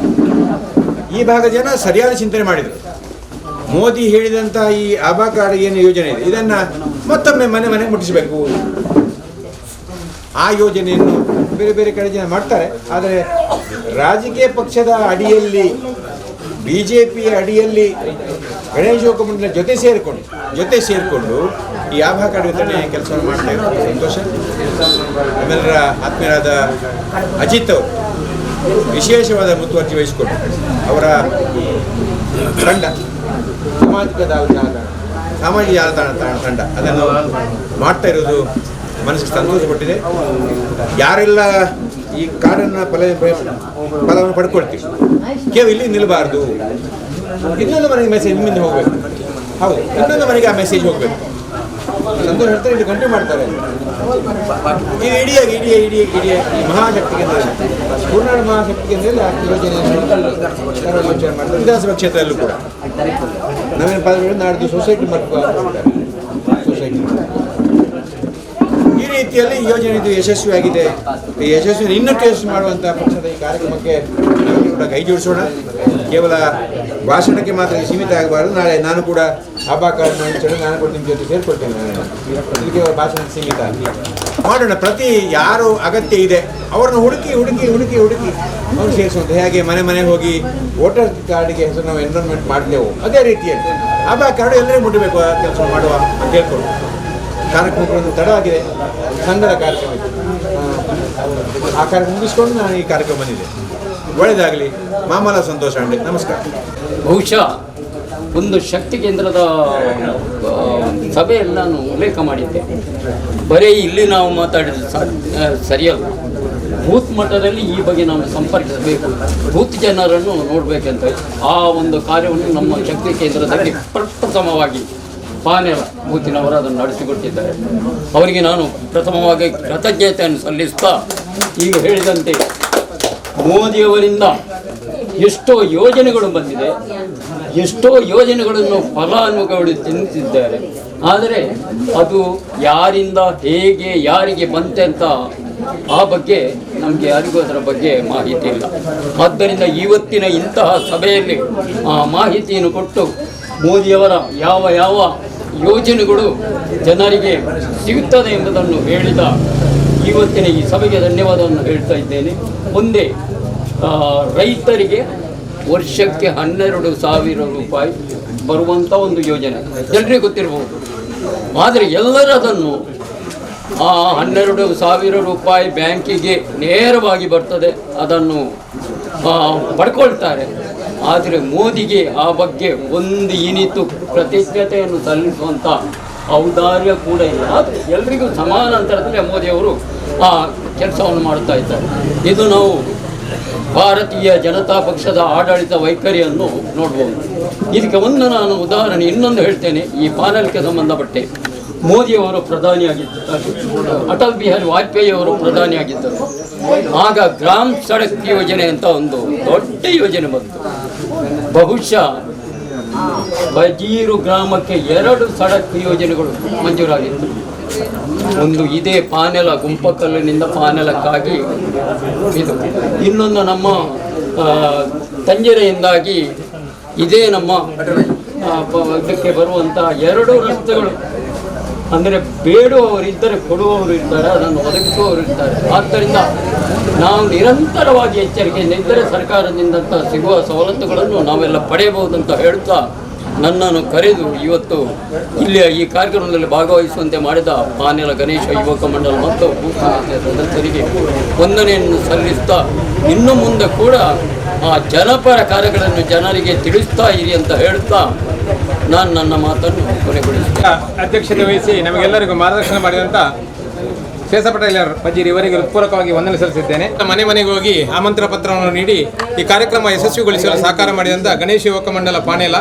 ಈ ಭಾಗದ ಜನ ಸರಿಯಾದ ಚಿಂತನೆ ಮಾಡಿದರು. ಮೋದಿ ಹೇಳಿದಂಥ ಈ ಆಭಾ ಕಾರ್ಡ್ ಏನು ಯೋಜನೆ ಇದೆ ಇದನ್ನು ಮತ್ತೊಮ್ಮೆ ಮನೆ ಮನೆಗೆ ಮುಟ್ಟಿಸಬೇಕು. ಆ ಯೋಜನೆಯನ್ನು ಬೇರೆ ಬೇರೆ ಕಡೆ ಜನ ಮಾಡ್ತಾರೆ. ಆದರೆ ರಾಜಕೀಯ ಪಕ್ಷದ ಅಡಿಯಲ್ಲಿ, ಬಿ ಜೆ ಪಿಯ ಅಡಿಯಲ್ಲಿ ಗಣೇಶ ಮಂಡಲ ಜೊತೆ ಸೇರಿಕೊಂಡು ಈ ಆಭಾ ಕಾರ್ಡ್ ವಿತರಣೆ ಕೆಲಸವನ್ನು ಮಾಡ್ತಾ ಇರೋದು ಸಂತೋಷ. ನಮ್ಮೆಲ್ಲರ ಆತ್ಮೀಯರಾದ ಅಜಿತ್ ಅವರು ವಿಶೇಷವಾದ ಮುತುವರ್ಜಿ ವಹಿಸಿಕೊಂಡು ಅವರ ತಂಡ, ಸಾಮಾಜಿಕ ಜಾಲತಾಣ, ಸಾಮಾಜಿಕ ಜಾಲತಾಣ ತಂಡ ಅದನ್ನು ಮಾಡ್ತಾ ಇರೋದು ಮನಸ್ಸಿಗೆ ಸಂತೋಷ ಕೊಟ್ಟಿದೆ. ಯಾರೆಲ್ಲ ಈ ಕಾರ್ಡನ್ನು ಫಲವನ್ನು ಪಡ್ಕೊಳ್ತೀವಿ, ಕೇವಲ ಇಲ್ಲಿ ನಿಲ್ಲಬಾರ್ದು, ಇನ್ನೊಂದು ಮನೆಗೆ ಮೆಸೇಜ್ ನಿಮ್ಮಿಂದ ಹೋಗಬೇಕು. ಹೌದು, ಇನ್ನೊಂದು ಮನೆಗೆ ಆ ಮೆಸೇಜ್ ಹೋಗಬೇಕು. ಸಂತೋಷ ಹೇಳ್ತಾರೆ, ಇಲ್ಲಿ ಕಂಟಿನ್ಯೂ ಮಾಡ್ತಾರೆ. ಇದು ಇಡೀ ಇಡೀ ಇಡೀ ಇಡೀ ಈ ಮಹಾಶಕ್ತಿ ಕೇಂದ್ರದಲ್ಲಿ, ಪೂರ್ಣಾಳ ಮಹಾಶಕ್ತಿ ಕೇಂದ್ರದಲ್ಲಿ ಆ ಯೋಜನೆಯನ್ನು ಯೋಚನೆ ಮಾಡ್ತಾರೆ. ವಿಧಾನಸಭಾ ಕ್ಷೇತ್ರದಲ್ಲೂ ಕೂಡ ನವೀನ ಪದವಿ ನಾಡ್ದು ಸೊಸೈಟಿ ಮಾಡ್ತಾರೆ. ಸೊಸೈಟಿ ಈ ರೀತಿಯಲ್ಲಿ ಯೋಜನೆ ಇದು ಯಶಸ್ವಿಯಾಗಿದೆ. ಈ ಯಶಸ್ವಿಯನ್ನು ಇನ್ನೂ ಟೇಸ್ಟ್ ಮಾಡುವಂಥ ಪಕ್ಷದ ಈ ಕಾರ್ಯಕ್ರಮಕ್ಕೆ ನಾವೆಲ್ಲರೂ ಕೂಡ ಕೈ ಜೋಡಿಸೋಣ. ಕೇವಲ ಭಾಷಣಕ್ಕೆ ಮಾತ್ರ ಸೀಮಿತ ಆಗಬಾರದು. ನಾಳೆ ನಾನು ಕೂಡ ಆಭಾ ಕಾರ್ಡ್ ಮಾಡಿಸೋಣ, ನಾನು ಕೂಡ ನಿಮ್ಮ ಜೊತೆ ಸೇರಿಕೊಳ್ತೇನೆ. ನಾನು ಇದು ಕೇವಲ ಭಾಷಣಕ್ಕೆ ಸೀಮಿತ ಮಾಡೋಣ. ಪ್ರತಿ ಯಾರು ಅಗತ್ಯ ಇದೆ ಅವರನ್ನು ಹುಡುಕಿ ಹುಡುಕಿ ಹುಡುಕಿ ಹುಡುಕಿ ಅವ್ರು ಸೇರಿಸುವಂಥ, ಹೇಗೆ ಮನೆ ಮನೆ ಹೋಗಿ ವೋಟರ್ ಕಾರ್ಡಿಗೆ ಹೆಸರು ನಾವು ಎನ್ರೋಲ್ಮೆಂಟ್ ಮಾಡ್ತೇವೆ, ಅದೇ ರೀತಿಯಲ್ಲಿ ಆಭಾ ಕಾರ್ಡು ಎಲ್ಲರಿಗೂ ಮುಟ್ಟಬೇಕು, ಆ ಕೆಲಸ ಮಾಡುವ ಅಂತ ಹೇಳ್ಕೊಂಡು ಕಾರ್ಯಕ್ರಮಗಳನ್ನು ತಡವಾಗಿದೆ. ಸಂಘದ ಕಾರ್ಯಕ್ರಮ ಇತ್ತು, ಆ ಕಾರ್ಯಕ್ರಮ ಮುಗಿಸ್ಕೊಂಡು ನಾನು ಈ ಕಾರ್ಯಕ್ರಮ ಬಂದಿದ್ದೆ. ಒಳ್ಳೆಯದಾಗಲಿ. ಮಾಮಲ ಸಂತೋಷ ಅಂಡೆ. ನಮಸ್ಕಾರ. ಬಹುಶಃ ಒಂದು ಶಕ್ತಿ ಕೇಂದ್ರದ ಸಭೆಯಲ್ಲಿ ನಾನು ಉಲ್ಲೇಖ ಮಾಡಿದ್ದೆ. ಬರೀ ಇಲ್ಲಿ ನಾವು ಮಾತಾಡಿದ್ರೆ ಸರಿಯಲ್ಲ. ಬೂತ್ ಮಟ್ಟದಲ್ಲಿ ಈ ಬಗ್ಗೆ ನಾವು ಸಂಪರ್ಕಿಸಬೇಕು, ಬೂತ್ ಜನರನ್ನು ನೋಡಬೇಕಂತ ಆ ಒಂದು ಕಾರ್ಯವನ್ನು ನಮ್ಮ ಶಕ್ತಿ ಕೇಂದ್ರದಲ್ಲಿ ಪ್ರಥಮವಾಗಿ ಪಾನೆಲ ಬೂತಿನವರು ಅದನ್ನು ನಡೆಸಿಕೊಟ್ಟಿದ್ದಾರೆ. ಅವರಿಗೆ ನಾನು ಪ್ರಥಮವಾಗಿ ಕೃತಜ್ಞತೆಯನ್ನು ಸಲ್ಲಿಸ್ತಾ, ಈಗ ಹೇಳಿದಂತೆ ಮೋದಿಯವರಿಂದ ಎಷ್ಟೋ ಯೋಜನೆಗಳು ಬಂದಿದೆ, ಎಷ್ಟೋ ಯೋಜನೆಗಳನ್ನು ಫಲಾನುಭವಿಗಳು ತಿಂತಿದ್ದಾರೆ. ಆದರೆ ಅದು ಯಾರಿಂದ ಹೇಗೆ ಯಾರಿಗೆ ಬಂತೆ ಅಂತ ಆ ಬಗ್ಗೆ ನಮಗೆ ಯಾರಿಗೂ ಅದರ ಬಗ್ಗೆ ಮಾಹಿತಿ ಇಲ್ಲ. ಆದ್ದರಿಂದ ಇವತ್ತಿನ ಇಂತಹ ಸಭೆಯಲ್ಲಿ ಆ ಮಾಹಿತಿಯನ್ನು ಕೊಟ್ಟು ಮೋದಿಯವರ ಯಾವ ಯಾವ ಯೋಜನೆಗಳು ಜನರಿಗೆ ಸಿಗುತ್ತದೆ ಎಂಬುದನ್ನು ಹೇಳಿದ ಇವತ್ತಿನ ಈ ಸಭೆಗೆ ಧನ್ಯವಾದವನ್ನು ಹೇಳ್ತಾ ಇದ್ದೇನೆ. ಒಂದೇ, ರೈತರಿಗೆ ವರ್ಷಕ್ಕೆ 12,000 ರೂಪಾಯಿ ಬರುವಂಥ ಒಂದು ಯೋಜನೆ ಎಲ್ರಿಗೂ ಗೊತ್ತಿರಬಹುದು. ಆದರೆ ಎಲ್ಲರೂ ಅದನ್ನು ಆ 12,000 ರೂಪಾಯಿ ಬ್ಯಾಂಕಿಗೆ ನೇರವಾಗಿ ಬರ್ತದೆ, ಅದನ್ನು ಪಡ್ಕೊಳ್ತಾರೆ. ಆದರೆ ಮೋದಿಗೆ ಆ ಬಗ್ಗೆ ಒಂದು ಇನಿತು ಕೃತಜ್ಞತೆಯನ್ನು ಸಲ್ಲಿಸುವಂಥ ಔದಾರ್ಯ ಕೂಡ ಇಲ್ಲ. ಆದರೆ ಎಲ್ರಿಗೂ ಸಮಾನಾಂತರದಲ್ಲಿ ಮೋದಿಯವರು ಆ ಕೆಲಸವನ್ನು ಮಾಡ್ತಾ ಇದ್ದಾರೆ. ಇದು ನಾವು ಭಾರತೀಯ ಜನತಾ ಪಕ್ಷದ ಆಡಳಿತ ವೈಖರಿಯನ್ನು ನೋಡ್ಬೋದು. ಇದಕ್ಕೆ ಒಂದು ನಾನು ಉದಾಹರಣೆ ಇನ್ನೊಂದು ಹೇಳ್ತೇನೆ. ಈ ಪಾನಲ್ಗೆ ಸಂಬಂಧಪಟ್ಟೆ ಮೋದಿಯವರು ಪ್ರಧಾನಿಯಾಗಿದ್ದರು, ಅಟಲ್ ಬಿಹಾರಿ ವಾಜಪೇಯಿ ಅವರು ಪ್ರಧಾನಿಯಾಗಿದ್ದರು. ಆಗ ಗ್ರಾಮ ಸಡಕ್ ಯೋಜನೆ ಅಂತ ಒಂದು ದೊಡ್ಡ ಯೋಜನೆ ಬಂತು. ಬಹುಶಃ ಬಜೀರು ಗ್ರಾಮಕ್ಕೆ 2 ಸಡಕ್ ಯೋಜನೆಗಳು ಮಂಜೂರಾಗಿತ್ತು. ಒಂದು ಇದೇ ಪಾನೆಲ ಗುಂಪಕಲ್ಲಿನಿಂದ ಪಾನೆಲಕ್ಕಾಗಿ ಇದು, ಇನ್ನೊಂದು ನಮ್ಮ ತಂಜರೆಯಿಂದಾಗಿ ಇದೇ ನಮ್ಮ ಇದಕ್ಕೆ ಬರುವಂಥ 2 ರಸ್ತೆಗಳು. ಅಂದರೆ ಬೇಡುವವರಿದ್ದರೆ ಕೊಡುವವರು ಇರ್ತಾರೆ, ಅದನ್ನು ಒದಗಿಸುವವರು ಇರ್ತಾರೆ. ಆದ್ದರಿಂದ ನಾವು ನಿರಂತರವಾಗಿ ಎಚ್ಚರಿಕೆಯಿಂದ ಇದ್ದರೆ ಸರ್ಕಾರದಿಂದ ಸಿಗುವ ಸವಲತ್ತುಗಳನ್ನು ನಾವೆಲ್ಲ ಪಡೆಯಬಹುದಂತ ಹೇಳುತ್ತಾ ನನ್ನನ್ನು ಕರೆದು ಇವತ್ತು ಇಲ್ಲಿಯ ಈ ಕಾರ್ಯಕ್ರಮದಲ್ಲಿ ಭಾಗವಹಿಸುವಂತೆ ಮಾಡಿದ ಪಾನೆಲ ಗಣೇಶ ಯುವಕ ಮಂಡಲ ಮತ್ತು ಬೂತ್ ಸಮಿತಿಯ ಸದಸ್ಯರಿಗೆ ವಂದನೆಯನ್ನು ಸಲ್ಲಿಸ್ತಾ, ಇನ್ನು ಮುಂದೆ ಕೂಡ ಆ ಜನಪರ ಕಾರ್ಯಗಳನ್ನು ಜನರಿಗೆ ತಿಳಿಸ್ತಾ ಇರಿ ಅಂತ ಹೇಳುತ್ತಾ ನಾನು ನನ್ನ ಮಾತನ್ನು ಕೊನೆಗೊಳಿಸ್ತೇನೆ. ಅಧ್ಯಕ್ಷತೆ ವಹಿಸಿ ನಮಗೆಲ್ಲರಿಗೂ ಮಾರ್ಗದರ್ಶನ ಮಾಡಿದಂಥ ಶೇಷ ಪಟೇಲರ್ ಬಜೀರ್ ಇವರಿಗೆ ಹೃತ್ಪೂರ್ವಕವಾಗಿ ವಂದನೆ ಸಲ್ಲಿಸಿದ್ದೇನೆ. ಮನೆ ಮನೆಗೆ ಹೋಗಿ ಆಮಂತ್ರಣ ಪತ್ರವನ್ನು ನೀಡಿ ಈ ಕಾರ್ಯಕ್ರಮ ಯಶಸ್ವಿಗೊಳಿಸಲು ಸಹಕಾರ ಮಾಡಿದಂಥ ಗಣೇಶ ಯುವಕ ಮಂಡಲ ಪಾನೇಲ.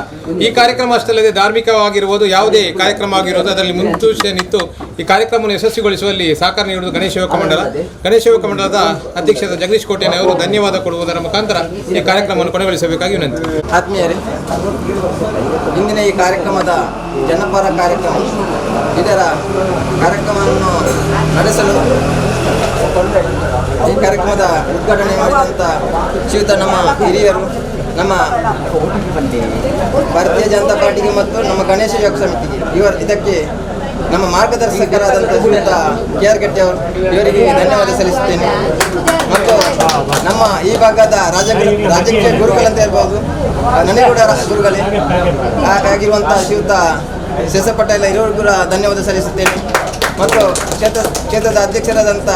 ಈ ಕಾರ್ಯಕ್ರಮ ಅಷ್ಟಲ್ಲದೆ ಧಾರ್ಮಿಕವಾಗಿರ್ಬೋದು, ಯಾವುದೇ ಕಾರ್ಯಕ್ರಮ ಆಗಿರ್ಬೋದು, ಅದರಲ್ಲಿ ಮುಂಚೂಚನೆ ನಿಂತು ಈ ಕಾರ್ಯಕ್ರಮವನ್ನು ಯಶಸ್ವಿಗೊಳಿಸುವಲ್ಲಿ ಸಹಕಾರ ನೀಡುವುದು ಗಣೇಶ ಯುವಕ ಮಂಡಲ. ಗಣೇಶ ಯುವಕ ಮಂಡಲದ ಅಧ್ಯಕ್ಷರಾದ ಜಗದೀಶ್ ಕೋಟೆಯವರು ಅವರು ಧನ್ಯವಾದ ಕೊಡುವುದರ ಮುಖಾಂತರ ಈ ಕಾರ್ಯಕ್ರಮವನ್ನು ಕೊನೆಗೊಳಿಸಬೇಕಾಗಿ ವಿನಂತಿ. ಆತ್ಮೀಯರೇ, ಇಂದಿನ ಈ ಕಾರ್ಯಕ್ರಮದ ಜನಪರ ಕಾರ್ಯಕ್ರಮ, ಇದರ ಕಾರ್ಯಕ್ರಮವನ್ನು ನಡೆಸಲು ಈ ಕಾರ್ಯಕ್ರಮದ ಉದ್ಘಾಟನೆ ಮಾಡಿದಂಥ ಶ್ರೀಯುತ ನಮ್ಮ ಹಿರಿಯರು, ನಮ್ಮ ಭಾರತೀಯ ಜನತಾ ಪಾರ್ಟಿಗೆ ಮತ್ತು ನಮ್ಮ ಗಣೇಶ ಯುವಕ ಸಮಿತಿಗೆ ಇದಕ್ಕೆ ನಮ್ಮ ಮಾರ್ಗದರ್ಶಕರಾದಂಥ ಶ್ರೀಯುತ ಕೆ ಆರ್ ಗಟ್ಟಿ ಅವರು, ಇವರಿಗೆ ಧನ್ಯವಾದ ಸಲ್ಲಿಸುತ್ತೇನೆ. ಮತ್ತು ನಮ್ಮ ಈ ಭಾಗದ ರಾಜಕೀಯ ಗುರುಗಳಂತ ಹೇಳ್ಬೋದು, ನನಗೆ ಕೂಡ ಗುರುಗಳೇ ಆಗಿರುವಂಥ ಶ್ರೀಯುತ ಶೇಷ ಪಟೇಲ ಇರೋರಿಗೂ ಕೂಡ ಧನ್ಯವಾದ ಸಲ್ಲಿಸುತ್ತೇನೆ. ಮತ್ತು ಕ್ಷೇತ್ರದ ಅಧ್ಯಕ್ಷರಾದಂಥ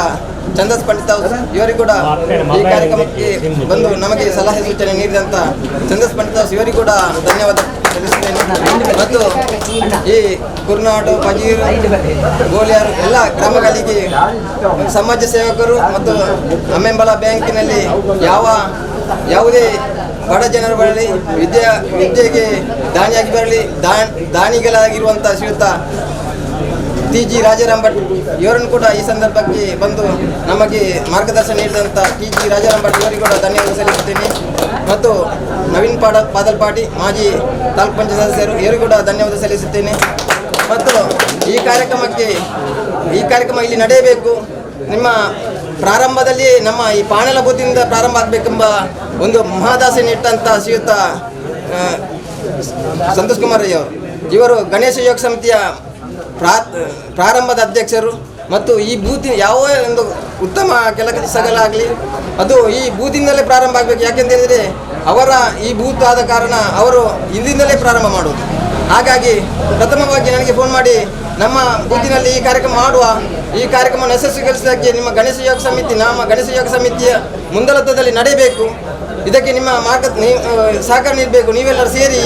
ಛಂದಸ್ ಪಂಡಿತ್ ಅವರು, ಇವರಿಗೂ ಕೂಡ ಈ ಕಾರ್ಯಕ್ರಮಕ್ಕೆ ಬಂದು ನಮಗೆ ಸಲಹೆ ಸೂಚನೆ ನೀಡಿದಂಥ ಛಂದಸ್ ಪಂಡಿತ್ ಅವರು, ಇವರಿಗೂ ಕೂಡ ಧನ್ಯವಾದ ಸಲ್ಲಿಸುತ್ತೇನೆ. ಮತ್ತು ಈ ಕುರ್ನಾಡು, ಬಜೀರು, ಗೋಲಿಯಾರು ಎಲ್ಲ ಗ್ರಾಮಗಳಿಗೆ ಸಮಾಜ ಸೇವಕರು ಮತ್ತು ಅಮ್ಮೆಂಬಲ ಬ್ಯಾಂಕಿನಲ್ಲಿ ಯಾವುದೇ ಬಡ ಜನರು ಬರಲಿ, ವಿದ್ಯೆಗೆ ದಾನಿಯಾಗಿ ಬರಲಿ, ದಾನಿಗಳಾಗಿರುವಂಥ ಶ್ರೀಯುತ ಟಿ ಜಿ ರಾಜಾರಾಮ್ ಭಟ್ ಇವರನ್ನು ಕೂಡ ಈ ಸಂದರ್ಭಕ್ಕೆ ಬಂದು ನಮಗೆ ಮಾರ್ಗದರ್ಶನ ನೀಡಿದಂಥ ಟಿ ಜಿ ರಾಜಾರಾಮ್ ಭಟ್ ಇವರಿಗೂ ಕೂಡ ಧನ್ಯವಾದ ಸಲ್ಲಿಸುತ್ತೇನೆ. ಮತ್ತು ನವೀನ್ ಪಾದಲ್ಪಾಟಿ ಮಾಜಿ ತಾಲೂಕು ಪಂಚಾಯತ್ ಸದಸ್ಯರು, ಇವರಿಗೂ ಕೂಡ ಧನ್ಯವಾದ ಸಲ್ಲಿಸುತ್ತೇನೆ. ಮತ್ತು ಈ ಕಾರ್ಯಕ್ರಮಕ್ಕೆ ಈ ಕಾರ್ಯಕ್ರಮ ಇಲ್ಲಿ ನಡೆಯಬೇಕು. ನಿಮ್ಮ ಪ್ರಾರಂಭದಲ್ಲಿ ನಮ್ಮ ಈ ಪಾಣೆಲ ಬೂತಿನಿಂದ ಪ್ರಾರಂಭ ಆಗಬೇಕೆಂಬ ಒಂದು ಮಹಾದಾಸೆಯನ್ನು ಇಟ್ಟಂಥ ಶ್ರೀಯುತ ಸಂತೋಷ್ ಕುಮಾರ್ ರೈ ಅವರು, ಇವರು ಗಣೇಶ ಯೋಗ ಸಮಿತಿಯ ಪ್ರಾರಂಭದ ಅಧ್ಯಕ್ಷರು ಮತ್ತು ಈ ಬೂತಿನ ಯಾವ ಒಂದು ಉತ್ತಮ ಕೆಲಸಗಳಾಗಲಿ ಅದು ಈ ಬೂತಿಂದಲೇ ಪ್ರಾರಂಭ ಆಗಬೇಕು. ಯಾಕೆಂತೇಳಿದರೆ ಅವರ ಈ ಬೂತ್ ಆದ ಕಾರಣ ಅವರು ಇಲ್ಲಿಂದಲೇ ಪ್ರಾರಂಭ ಮಾಡುವುದು. ಹಾಗಾಗಿ ಪ್ರಥಮವಾಗಿ ನನಗೆ ಫೋನ್ ಮಾಡಿ ನಮ್ಮ ಬೂತಿನಲ್ಲಿ ಈ ಕಾರ್ಯಕ್ರಮ ಮಾಡುವ, ಈ ಕಾರ್ಯಕ್ರಮವನ್ನು ಯಶಸ್ವಿಗೊಳಿಸೋದಕ್ಕೆ ನಿಮ್ಮ ಗಣೇಶ ಯೋಗ ಸಮಿತಿ, ನಮ್ಮ ಗಣೇಶ ಯೋಗ ಸಮಿತಿಯ ಮುಂದಾಳತ್ವದಲ್ಲಿ ನಡೆಯಬೇಕು. ಇದಕ್ಕೆ ನಿಮ್ಮ ಮಾರ್ಗ ಸಹಕಾರ ನೀಡಬೇಕು. ನೀವೆಲ್ಲರೂ ಸೇರಿ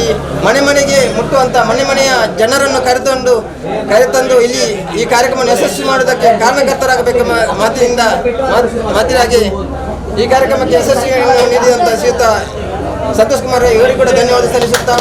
ಮನೆ ಮನೆಗೆ ಮುಟ್ಟುವಂಥ ಮನೆ ಮನೆಯ ಜನರನ್ನು ಕರೆತಂದು ಇಲ್ಲಿ ಈ ಕಾರ್ಯಕ್ರಮವನ್ನು ಯಶಸ್ವಿ ಮಾಡುವುದಕ್ಕೆ ಕಾರಣಕರ್ತರಾಗಬೇಕೆಂಬ ಮಾತಿನಾಗಿ ಈ ಕಾರ್ಯಕ್ರಮಕ್ಕೆ ಯಶಸ್ವಿ ನೀಡಿದಂಥ ಶ್ರೀಯುತ ಸಂತೋಷ್ ಕುಮಾರ್ ಇವರಿಗೂ ಕೂಡ ಧನ್ಯವಾದ ಸಲ್ಲಿಸುತ್ತಾ.